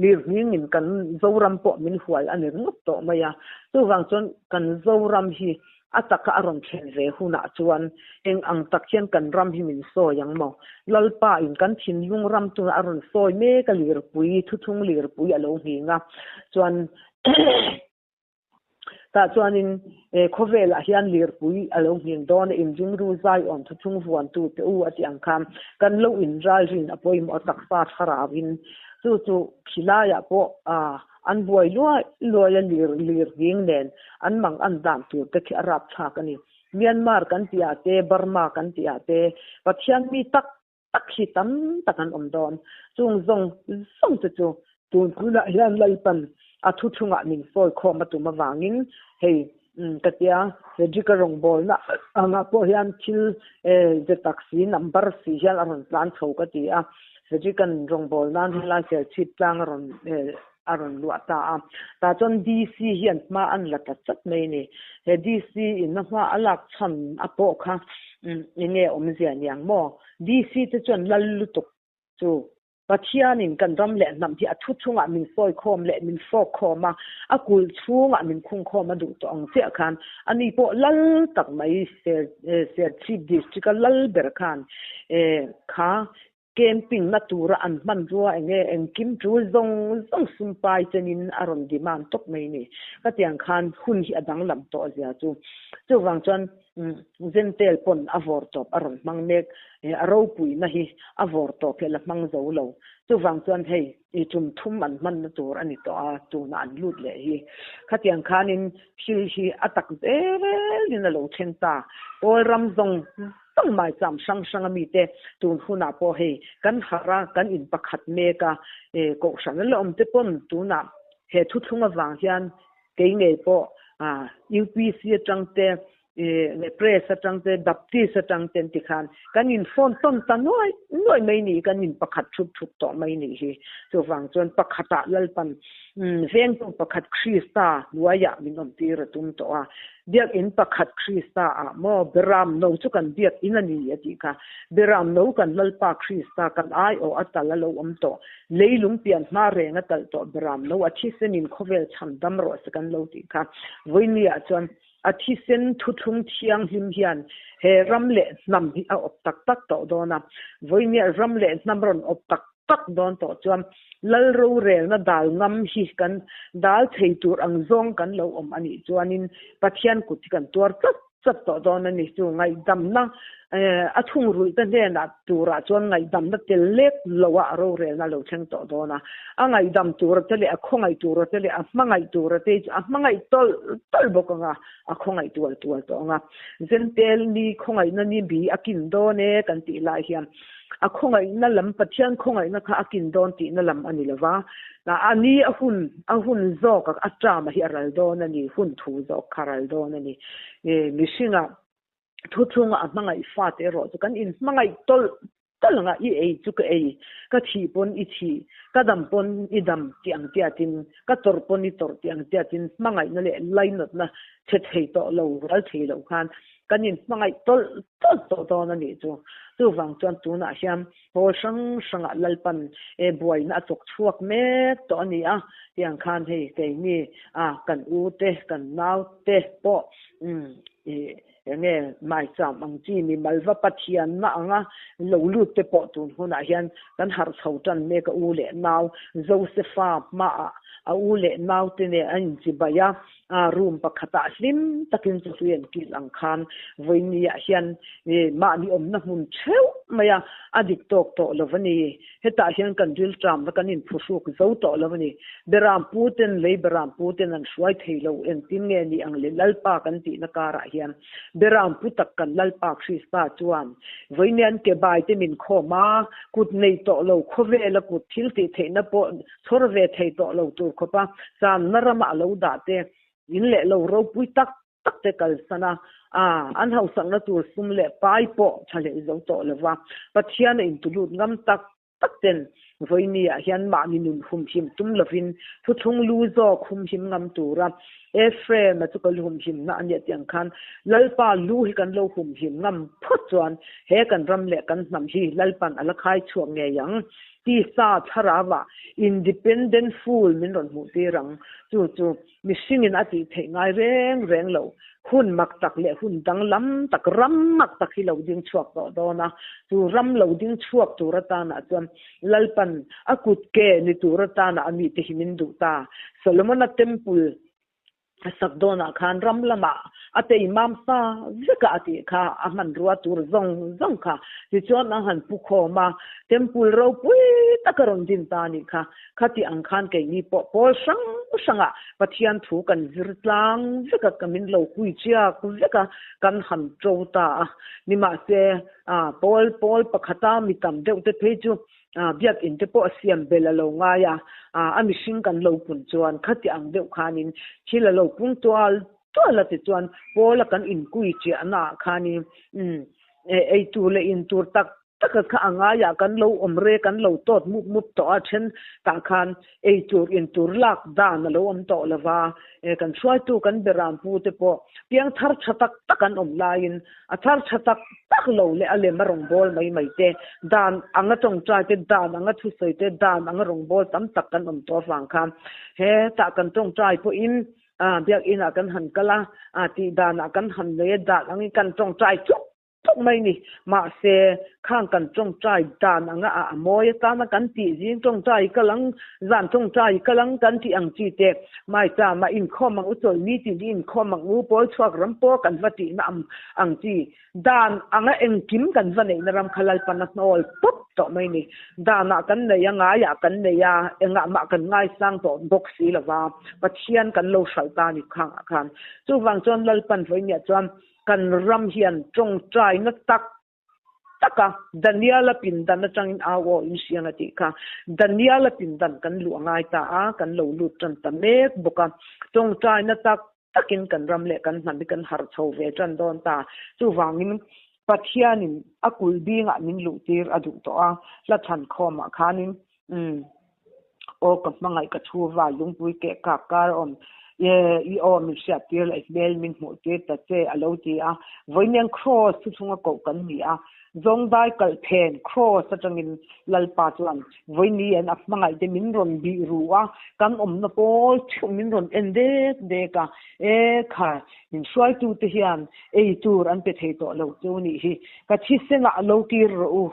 lirnghingin kan Zoram pawh min hual a ni ringawt tawh mai a. Chuvang chuan kan Zoram hi a taka a rawn thlen ve hunah chuan eng ang tak hian kan ram hi min sawi ang maw? Lalpa in kan thinlung ram chungah a rawn sawi mek a, lirpui, thuthlung lirpui a lo nghing a, chuan Tah chuanin khawvelah hian lirpui a lo nghing dawn a, inringru zaiawm thuthung vuantu te u a tih ang khan kan lo inralrin a pawimawh a taksa thlarauin chu chu khilaiah pawh an buai luai luai a lir lirnghing nen an mang an dan tur te khi a rapthlak a ni. Myanmar kan tih ah te, Burma kan tih ah te Pathian mi tak tak hi tam tak an awm dawn. Chung zawng zawng te chu tun hunah hian Lalpan a thu chungah min sawi khawm a tum avangin hei ka tia Frederick-a rawngbawlna angah pawh hian thil ze tak si number si hian a rawn tlan chho ka ti a. Frederick-a'n rawngbâwl nan helai Serchhip tlang a rawn a rawn luah ta a. Tah chuan DC hian hma an la ta chat mai a ni. He DC in a hma a lak chhan a pawh kha enge awmzia niang maw? DC te chuan lal lutuk chu Pathianin kan ram leh hnam hi a thu chungah min sawi khawm leh min fawk khawm a, a kulh chhungah min khung khawm a duh tawh ang chiah khan ani pawh lal tak mai Serchhip District a lal ber khan kha Camping na tura an hmanrua enge engkim tul zawng zawng sumpai chenin a rawn demand tawp mai ni. Ka tiang khan hun hi a danglam tawh zia chu. Chuvang chuan Zentel pawn a vawr tawp a rawn hmang mek. A ropuina hi a vawr tawp hi a la hmang zo lo. Chuvang chuan hei i tum thum an hmanna tur a ni tawh a, tuna an lut leh hi. Khatiang khanin thil hi a tak zelin a lo thleng ta. Kawl ram zawng Tawng mai cham hrang hrang a mite tun hunah pawh hei kan harh a, kan in pakhat mek a, e kohhran a la awm te pawn tunah he thuthlung avang hian kei ngei pawh UPC atang te. I press atang te Baptist atang ten ti khan kan in phone tawn ta nuai nuai mai ni kan in pakhat thup thup tawh mai ni hi. Chuvang chuan pakhatah Lalpan vengtu pakhat Krista hnuaiah min awm tir a tum tawh a. Biakinn pakhat Krista ah maw Beram no chu kan biakinn a ni a tih kha. Beram no kan Lalpa Krista kan aiawh a tal a lo awm tawh. Leilung pian hma reng a talh tawh Beram no a thisenin khawvel chhan dam rawh se kan lo tih kha. Vawinia chuan A thisen thuthlung thianghlim hian he ram leh hnam hi a awp tak tak tawh dawn a. Vawinia ram leh hnam rawn awp tak tak dawn tawh chuan Lal rorelna dal ngam hi kan dal thei tur ang zawng kan lo awm a nih chuanin Pathian kut hi kan tuar tlat tlat tawh dawn a ni. Chu ngaihdamna a thungrulh te hnenah turah chuan ngaihdamna tel lek loah a rorelna a lo thleng tawh dawn a. A ngaihdam tura te leh a khawngaih tura te leh a hmangaih tura te chu a hmangaih tawlh tawlh bawk ang a, a khawngaih tual tual tawh ang a. Zentel ni khawngaihna ni bi a kin dawn e kan tih lai hian a khawngaihna lam Pathian khawngaihna kha a kin dawn tihna lam a ni lo va, a ni a hun a hun zawk a term a hi a ral dawn a ni, hun thu zawk kha a ral dawn a ni. Mihringah Thu chhunga a hmangaih fate erawh chu kan inhmangaih tawlh tawlh ang a, i ei chu ka ei, ka thih pawn i thih, ka dam pawn i dam tih ang tiatin, ka tawrh pawn i tawrh tih ang tiatin hmangaihna leh lainawtna chhe thei tawh lo, ral thei lo khan kan inhmangaih tawlh tawlh tawh dawn a nih chu. Chuvang chuan tunah hian Pawl hrang hrangah Lalpan e buaina a chawk chhuak mek tawh a ni a, tiang khan hei keini a kan u te kan nau te pawh i enge maicham ang chi mi malva Pathianna anga lo lut te pawh tun hunah hian kan harh chho tan mek a u leh nau Josefa hmaah a u leh nau te nen an inchibai a. A room pakhatah hlim takin chu hlui an kil ang khan vawinia hian mahni awmna hmun theuh mai a, a dik tawk tawh lo a ni. Hetah hian kan rilṭamna kan inphuhruk zo tawh lo a ni. Beram pu ten lei beram pu ten an hruai thei lo engtin nge ni ang le Lalpa kan tihna karah hian beram pu tak kan Lalpa Krista chuan vawinia an ke bai te min khawm a, kut nei tawh lo khawvela kut thil tih theihna pawh chhawr ve thei tawh lo tur khawpa channa rama a lo dah te, in leh lo ropui tak tak te kalsan a, a an hausakna tur sum leh pai pawh tha hlei zo tawh lova Pathian a intulut ngam tak tak ten vawinia hian mahni nun humhim tum lovin thuthlung lu zawk humhim ngam tura Ephraim-a chu ka lu humhimna a nia tih ang khan Lalpa lu hi kan lo humhim ngam phawt chuan he kan ram leh kan hnam hi Lalpan a la khai chhuak ngei ang. Tisa thlarauah independent full min rawn hmuh tir ang. Chu chu mihringin a tih theih ngai reng reng lo. Hun mak tak leh hun danglam tak, ram mak tak hi lo ding chhuak tawh dawn a. Chu ram lo ding chhuak tur atanah chuan Lalpan a kut ke ni tur atanah a mite hi min duh ta. Solomona temple A sak dawnah khan ram lamah a tei mam sa vek a a tih kha a hmanrua tur zawng zawng kha tichuan a han pu khawm a, temple ropui tak a rawn din ta a nih kha. Khati ang khan keini pawh pawl hrang hrangah Pathian thu kan zir tlang vek a, ka min lo kui chiak vek a, kan han to ta a. Nimahse, pawl pawl pakhata mi tam deuh te phei chu Biakinn te pawh a siam bel a lo ngai a, a mihring kan lo pun chuan khati ang deuh khanin thil a lo pung tual tual a tichuan Paula kan inkui chiahna ah khanin ei tur leh in tur tak tak a kha a ngaiah kan lo awm re kan lo tawt mup mup tawh a then tah khan ei tur in tur lak dan a lo awm tawh lo va, kan hruaitu kan beram pu te pawh piang thar tha tak tak an awm laiin A thar tha tak tak lo leh a lem a rawngbâwl mai mai te, dan anga tawngtai te, dan anga thusawi te, dan anga rawngbâwl tam tak kan awm tawh avang khan hetah kan tawngtai pawhin biakinah kan han kal a, tih danah kan han nei a, dan angin kan tawngtai chuk chuk mai ni. Mahse, khang kan tawngtai dan anga a mawi atana kan tih zing tawngtai kal ang, zan tawngtai kal ang kan tih ang chi te, Maita mah inkhawm ang u chawi mi tin hi inkhawm ang u pawl chhuak ram pawh kan va tihna am ang chi dan anga engkim kan va neihna ram kha Lalpan a hnawl pawp tawh mai ni. Danah kan nei a, ngaiah kan nei a, engah mah kan ngaisang tawh bawk si lova Pathian kan lo hralh ta ni khangah khan. Chuvang chuan Lalpan vawinia chuan kan ram hian tawngtaina tak taka Daniela pindan atangin au aw in hriang a tih kha. Daniela pindan kan luh a ngai ta a, kan lo lut tan ta mek bawk a. Tawngtaina tak. takin kan ram leh kan hnam hi kan harh chho ve tan dawn ta. Chuvangin Pathianin a kulh bingah min luhtir a duh tawh a, hla chhan khawmah khanin umm aw ka hmangaih ka thu val lungpui keh kak kar awm e i aw min hriattir leh i hmel min hmuhtir ta che a lo ti a. Vawiin Kraws thu chhunga koh kan ni a, Zawngdai kalh phen Kraws atangin Lalpa chuan vawiin an a hmangaih te min rawn bih ru a, kan awmna pawl theuh min rawn en dek dek a, e kha min hruaitute hian ei tur an pe thei tawh lo chu nih hi, ka thisenah lo kir rawh u.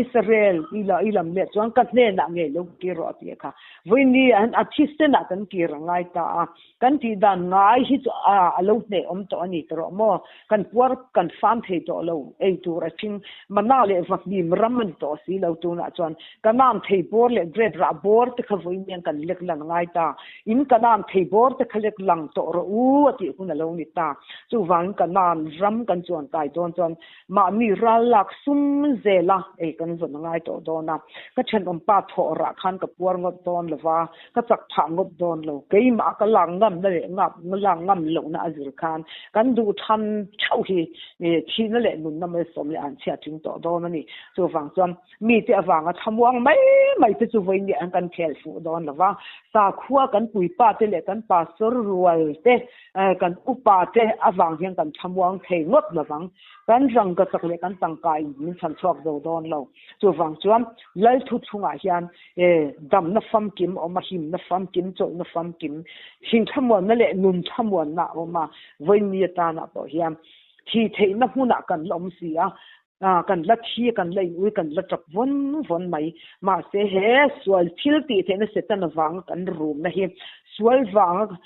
Israel i la i lam leh chuan ka hnenah ngei lo kir rawh a ti a kha. Vawiin an a thisenah kan kir a ngai ta a, kan tih dan ngai hi chu a a lo hneh awm tawh a ni ta rawh maw? Kan puar kan fam thei tawh lo, ei tur a thing mana leh vahmim ram a ni tawh si lo tunah chuan Kanaan thei bawr leh grape rah bawr te kha vawiin hian kan lek lan a ngai ta. In Kanaan thei bawr te kha lek lang tawh rawh u a tih hun a lo ni ta. Chuvangin Kanaan ram kan chuan kai dawn chuan Mahni ral lak sum zela ei kan zawn a ngai tawh dawn a, ka thenawm pa thawh rah khan ka puar ngawt dawn lo va, ka chak phah ngawt dawn lo. Keimah ka lak ngamna leh ngap lak ngam lohna a zir khan kan duh than theuh hi thihna leh nunna malsawm leh an chhiat ting tawh dawn a ni. Chuvang chuan mite avanga thlamuang mai mai te chu vawiin an kan khel fuh dawn lo va, sakhua kan puipa te leh kan pastor rual te Kan upa te avang hian kan thlamuang thei ngawt lovang. Kan rangka chak leh kan tangka in min chhan chhuak zo dawn lo. Chuvang chuan Lal thu chhungah hian damna famkim a awm a, himna famkim, chawlhna famkim, thing thlamuanna leh nun thlamuanna a awm a. Vawiin atana pawh hian thih theihna hmunah kan la awm si a, Kan la thi, kan la in ui, kan la tap vawn vawn mai. Mahse he sual thil tih theihna Satan avanga kan rumna hi, sual vanga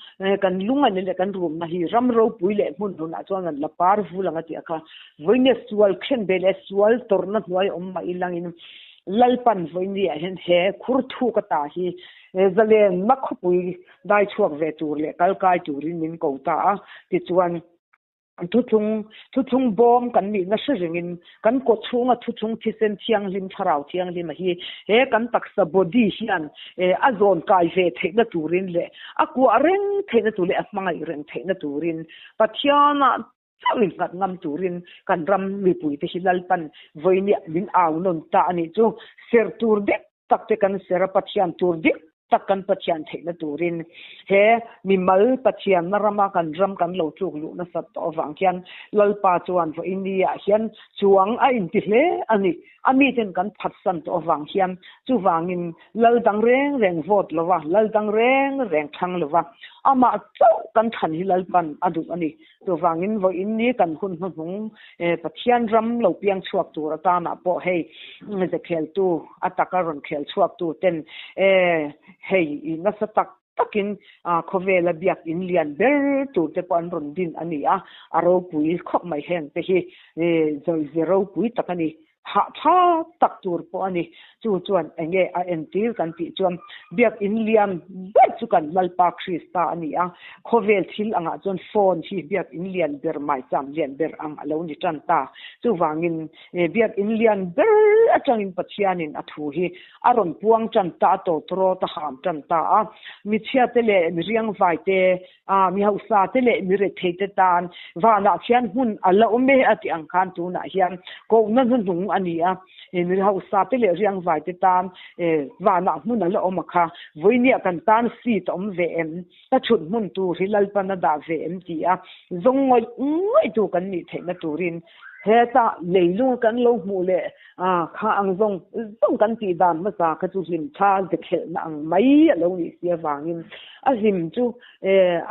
kan lung a ni leh kan rumna hi ram ropui leh hmun hlunah chuan an la par vul ang a tih a kha. Vawinia sual khen ve leh sual tawrhna hnuai awm mah ilangin Lalpan vawinia hian he khur thuk ata hi zalenna khawpui dai chhuak ve tur leh kalkai turin min ko ta a, tichuan Thuthlung, thuthlung bawm kan nihna hre rengin kan kaw chhunga thuthlung thisen thianghlim, thlarau thianghlima hi he kan taksa, body, hian a zawn kai ve theihna turin leh a kuah reng theihna tur leh a hmangaih reng theihna turin Pathianah chauh innghat ngam turin kan ram mipuite hi Lalpan vawinia min au nawn ta a nih chu. Ser tur dek tak te kan ser a, Pathian tur dik tak kan Pathian theihna turin he mimal Pathianna rama kan ram kan lo tluk luh nasat tawh avang hian Lalpa chuan vawiin ni ah hian chuang a inti hle a ni. A miten kan phatsan tawh avang hian chuvangin Lal dang reng reng vote lova, Lal dang reng reng thlang lova amah chauh kan thlan hi Lalpan a duh a ni. Chuvangin vawiin ni kan hun hnuhnung Pathian ram lo piang chhuak tur atanah pawh hei ze kheltu a taka rawn khel chhuak tu ten hei i nasa tak takin khawvela biak in lian ber tur te pawh an rawn din a ni a, a ropui khawp mai heng te hi ze ropui tak a ni. Hah tha tak tur pawh a ni. Chu chuan eng nge a entir kan tih chuan Biakinn lian ber chu kan Lalpa Krista a ni a. Khawvel thil angah chuan phone hi Biakinn lian ber maicham lian ber ang a lo ni tan ta. Chuvangin Biakinn lian ber atangin Pathianin a thu hi a rawn puang tan ta a, tawtrawt a ham tan ta a. Michhiate leh miriangvai te A, mi hausa te leh mi rethei te tan vanah khian hmun a la awm e a tih ang khan tunah hian kohna hnuhnung a ni a, mi hausa te leh riangvai te tan vanah hmun a la awm a kha, vawinia kan tan seat a awm ve em, ka thut hmun tur hi Lalpan a dah ve em ti a zawng ngawih ngawih tu kan nih theihna turin heta leilung kan lo hmuh leh kha ang zawng zawng kan tih dan hmasa kha chu hlim tha zekhelhna ang mai a lo nih si avangin a hlim chu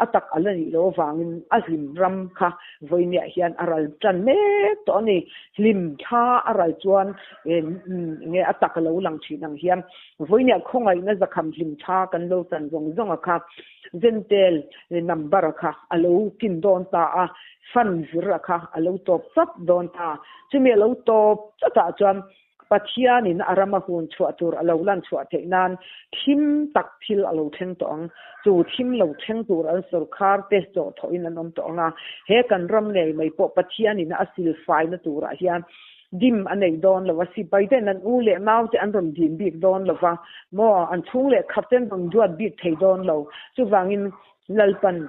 a tak a la nih loh avangin a hlim ram kha vawinia hian a ral tan mek tawh a ni. Hlim thla a ral chuan nge a tak a lo lang thin ang hian vawinia khawngaihna zakham hlim thla kan lo chan zawng zawng a kha Zentel number a kha a lo kin dawn ta a, fan vir a kha a lo tawp chat dawn ta. Chumi a lo tawp chatah chuan Pathianin a rama hun chhuah tur a lo lan chhuah theih nan thim tak thil a lo thleng tawh ang. Chu thim lo thleng tur an sawrkhar te chawh thawhin an awm tawh ang a, he kan ram ngei mai pawh Pathianin a silfaina turah hian dim a nei dawn lo a, sipai ten an u leh nau te an rawn dim bik dawn lo va, maw an chhung leh khat ten rawn duat bik thei dawn lo. Chuvangin Lalpan.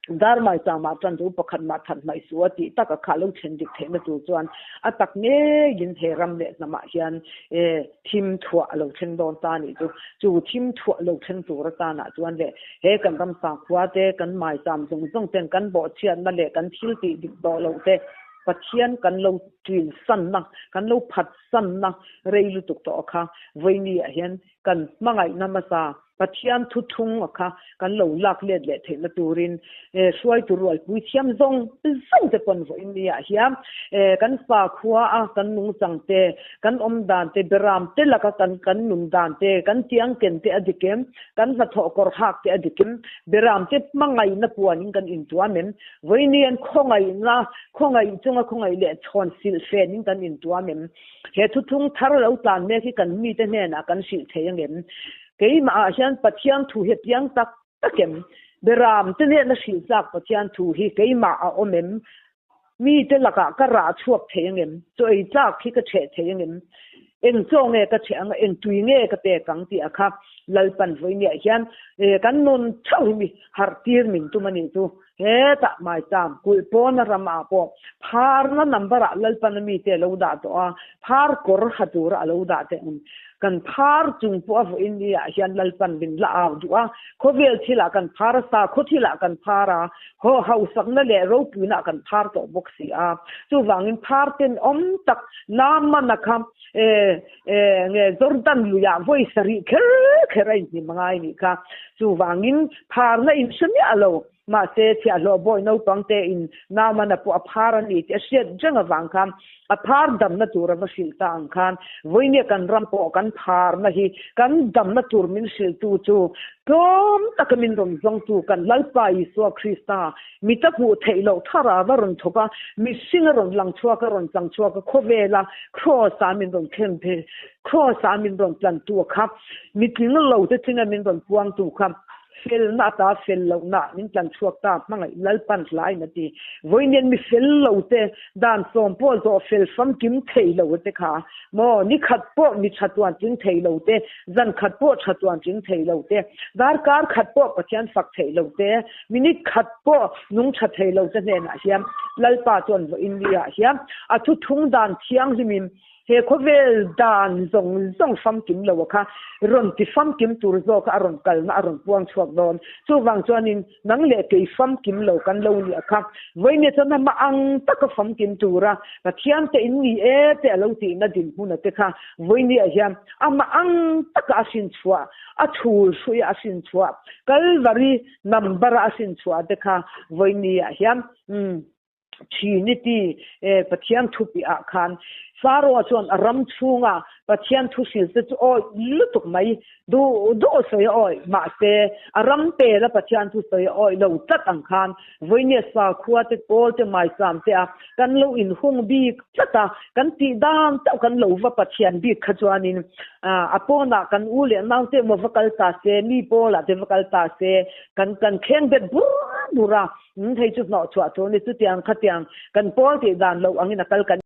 Dar mai chang mah tan chu pakhat mah that hmaih suh a tih tak a khah lo then dik theihna tur chuan a tak ngeiin he ram leh hnamah hian thim thuah a lo thleng dawn ta nih chu. Chu thim thuah lo thleng tur atanah chuan leh he kan ram sakhua te, kan maicham zawng zawng ten kan bawhchhiatna leh kan thil tih dik tawh loh te Pathian kan lo ṭin sanna, kan lo phat sanna rei lutuk tawh a kha vawinia hian kan hmangaihna hmasa Pathian thu thung a kha kan lo lak let leh theihna turin hruaitu rualpui thiam zawng zawng te pawn vawiin ni ah hian kan sakhua a kan nungchang te, kan awm dan te, beram te laka kan kan nun dan te, kan tiang ken te a dik em, kan hnathawh kawr hak te a dik em, beram te hmangaihna puanin kan intuam em, vawiin ni an khawngaihna khawngaih chunga khawngaih leh chhawn silh fenin kan intuam em. He thuthung thar lo tlan mek hi kan mite hnenah kan hrilh thei angem? Keimah ah hian Pathian thu hi a piang tak tak em? Beram te hnena hrilh tlak Pathian thu hi keimah a awm em? Mite lakah ka rah chhuak thei angem? Chaw ei tlak hi ka chheh thei angem? Eng chaw nge ka chheh ang a, eng tui nge ka pek ang tih a kha Lalpan vawinia hian kan nun theuh hi mi harh tir min tum a nih chu. Hetah Maicham kulh pawna ramah pawh pharna number ah Lalpana mite a lo dah tawh a, phar kawr ha tura a lo dah teh ang. Kan phar chung pawh a vawiin ni ah hian Lalpan min la au duh a, khawvel thilah kan phar a, sakhaw thilah kan phar a, haw hausakna leh ropuina ah kan phar tawh bawk si a. Chuvangin phar tenawm tak Naamana kha nge Jordan luiah vawi sarih kher kher a inhnim angai nih kha. Chuvangin pharna in hre miah lo. Mahse, chhiahhlawh bawi naupang te in Naamana pawh a phar a ni tih a hriat reng avang khan a phar damna tur a va hrilh ta ang khan vawinia kan ram pawh kan pharna hi kan damna tur min hrilhtu chu tlawm taka min rawn zawngtu kan Lalpa Isua Krista mita hmuh theih loh thara va rawn thawk a, mihring a rawn lang chhuak a rawn chang chhuak a, khawvela Kraws-ah min rawn khen Kraws-ah min rawn tlantu a kha mitling lo te tlinga min rawn puangtu kha. Felna ata fel lohna min tlan chhuak ta hmangaih Lalpan hlaiin a ti. Vawiin mi fel lo te dan sawm pawh zawh fel famkim thei lo te kha maw ni khat pawh mi tha tuan tling thei lo te, zan khat pawh tha tuan tling thei lo te, darkar khat pawh Pathian fak thei lo te, minute khat pawh nung tha thei lo te hnenah hian Lalpa chuan vawiin ni ah hian a thuthung dan thianghlimin He khawvel dan zawng zawng famkim lo a kha rawn ti famkim tur zawk a a rawn kalna a rawn puang chhuak dawn. Chuvang chuanin nang leh kei famkim lo kan lo nih a kha vawinia chuan a mah ang taka famkim tura Pathian te in ni e te a lo tihna dinhmun a te kha vawinia hian a mah ang taka a hrin chhuah a chhul hruia a hrin chhuah Kalvari number a a hrin chhuah te kha vawinia hian umm Trinity, Pathian thu piahah khan Pharaoh chuan a ram chhunga Pathian thu hrilh te chu awih lutuk mai, duh duh sawi a awih, mahse a ram pela Pathian thu sawi a awih lo tlat ang khan vawinia sakhua te pawl te maisam te a kan lo inhung bik tlat a, kan tih dan chauh kan lo va Pathian bik kha chuanin a pawnah kan u leh nau te emaw va kal ta se, mi pawlah te va kal ta se kan kan kheng bet bur bur a. Hei chu hnawh chhuah tur a ni, chutiang khatiang kan pawl tih dan loh angin a kal kan.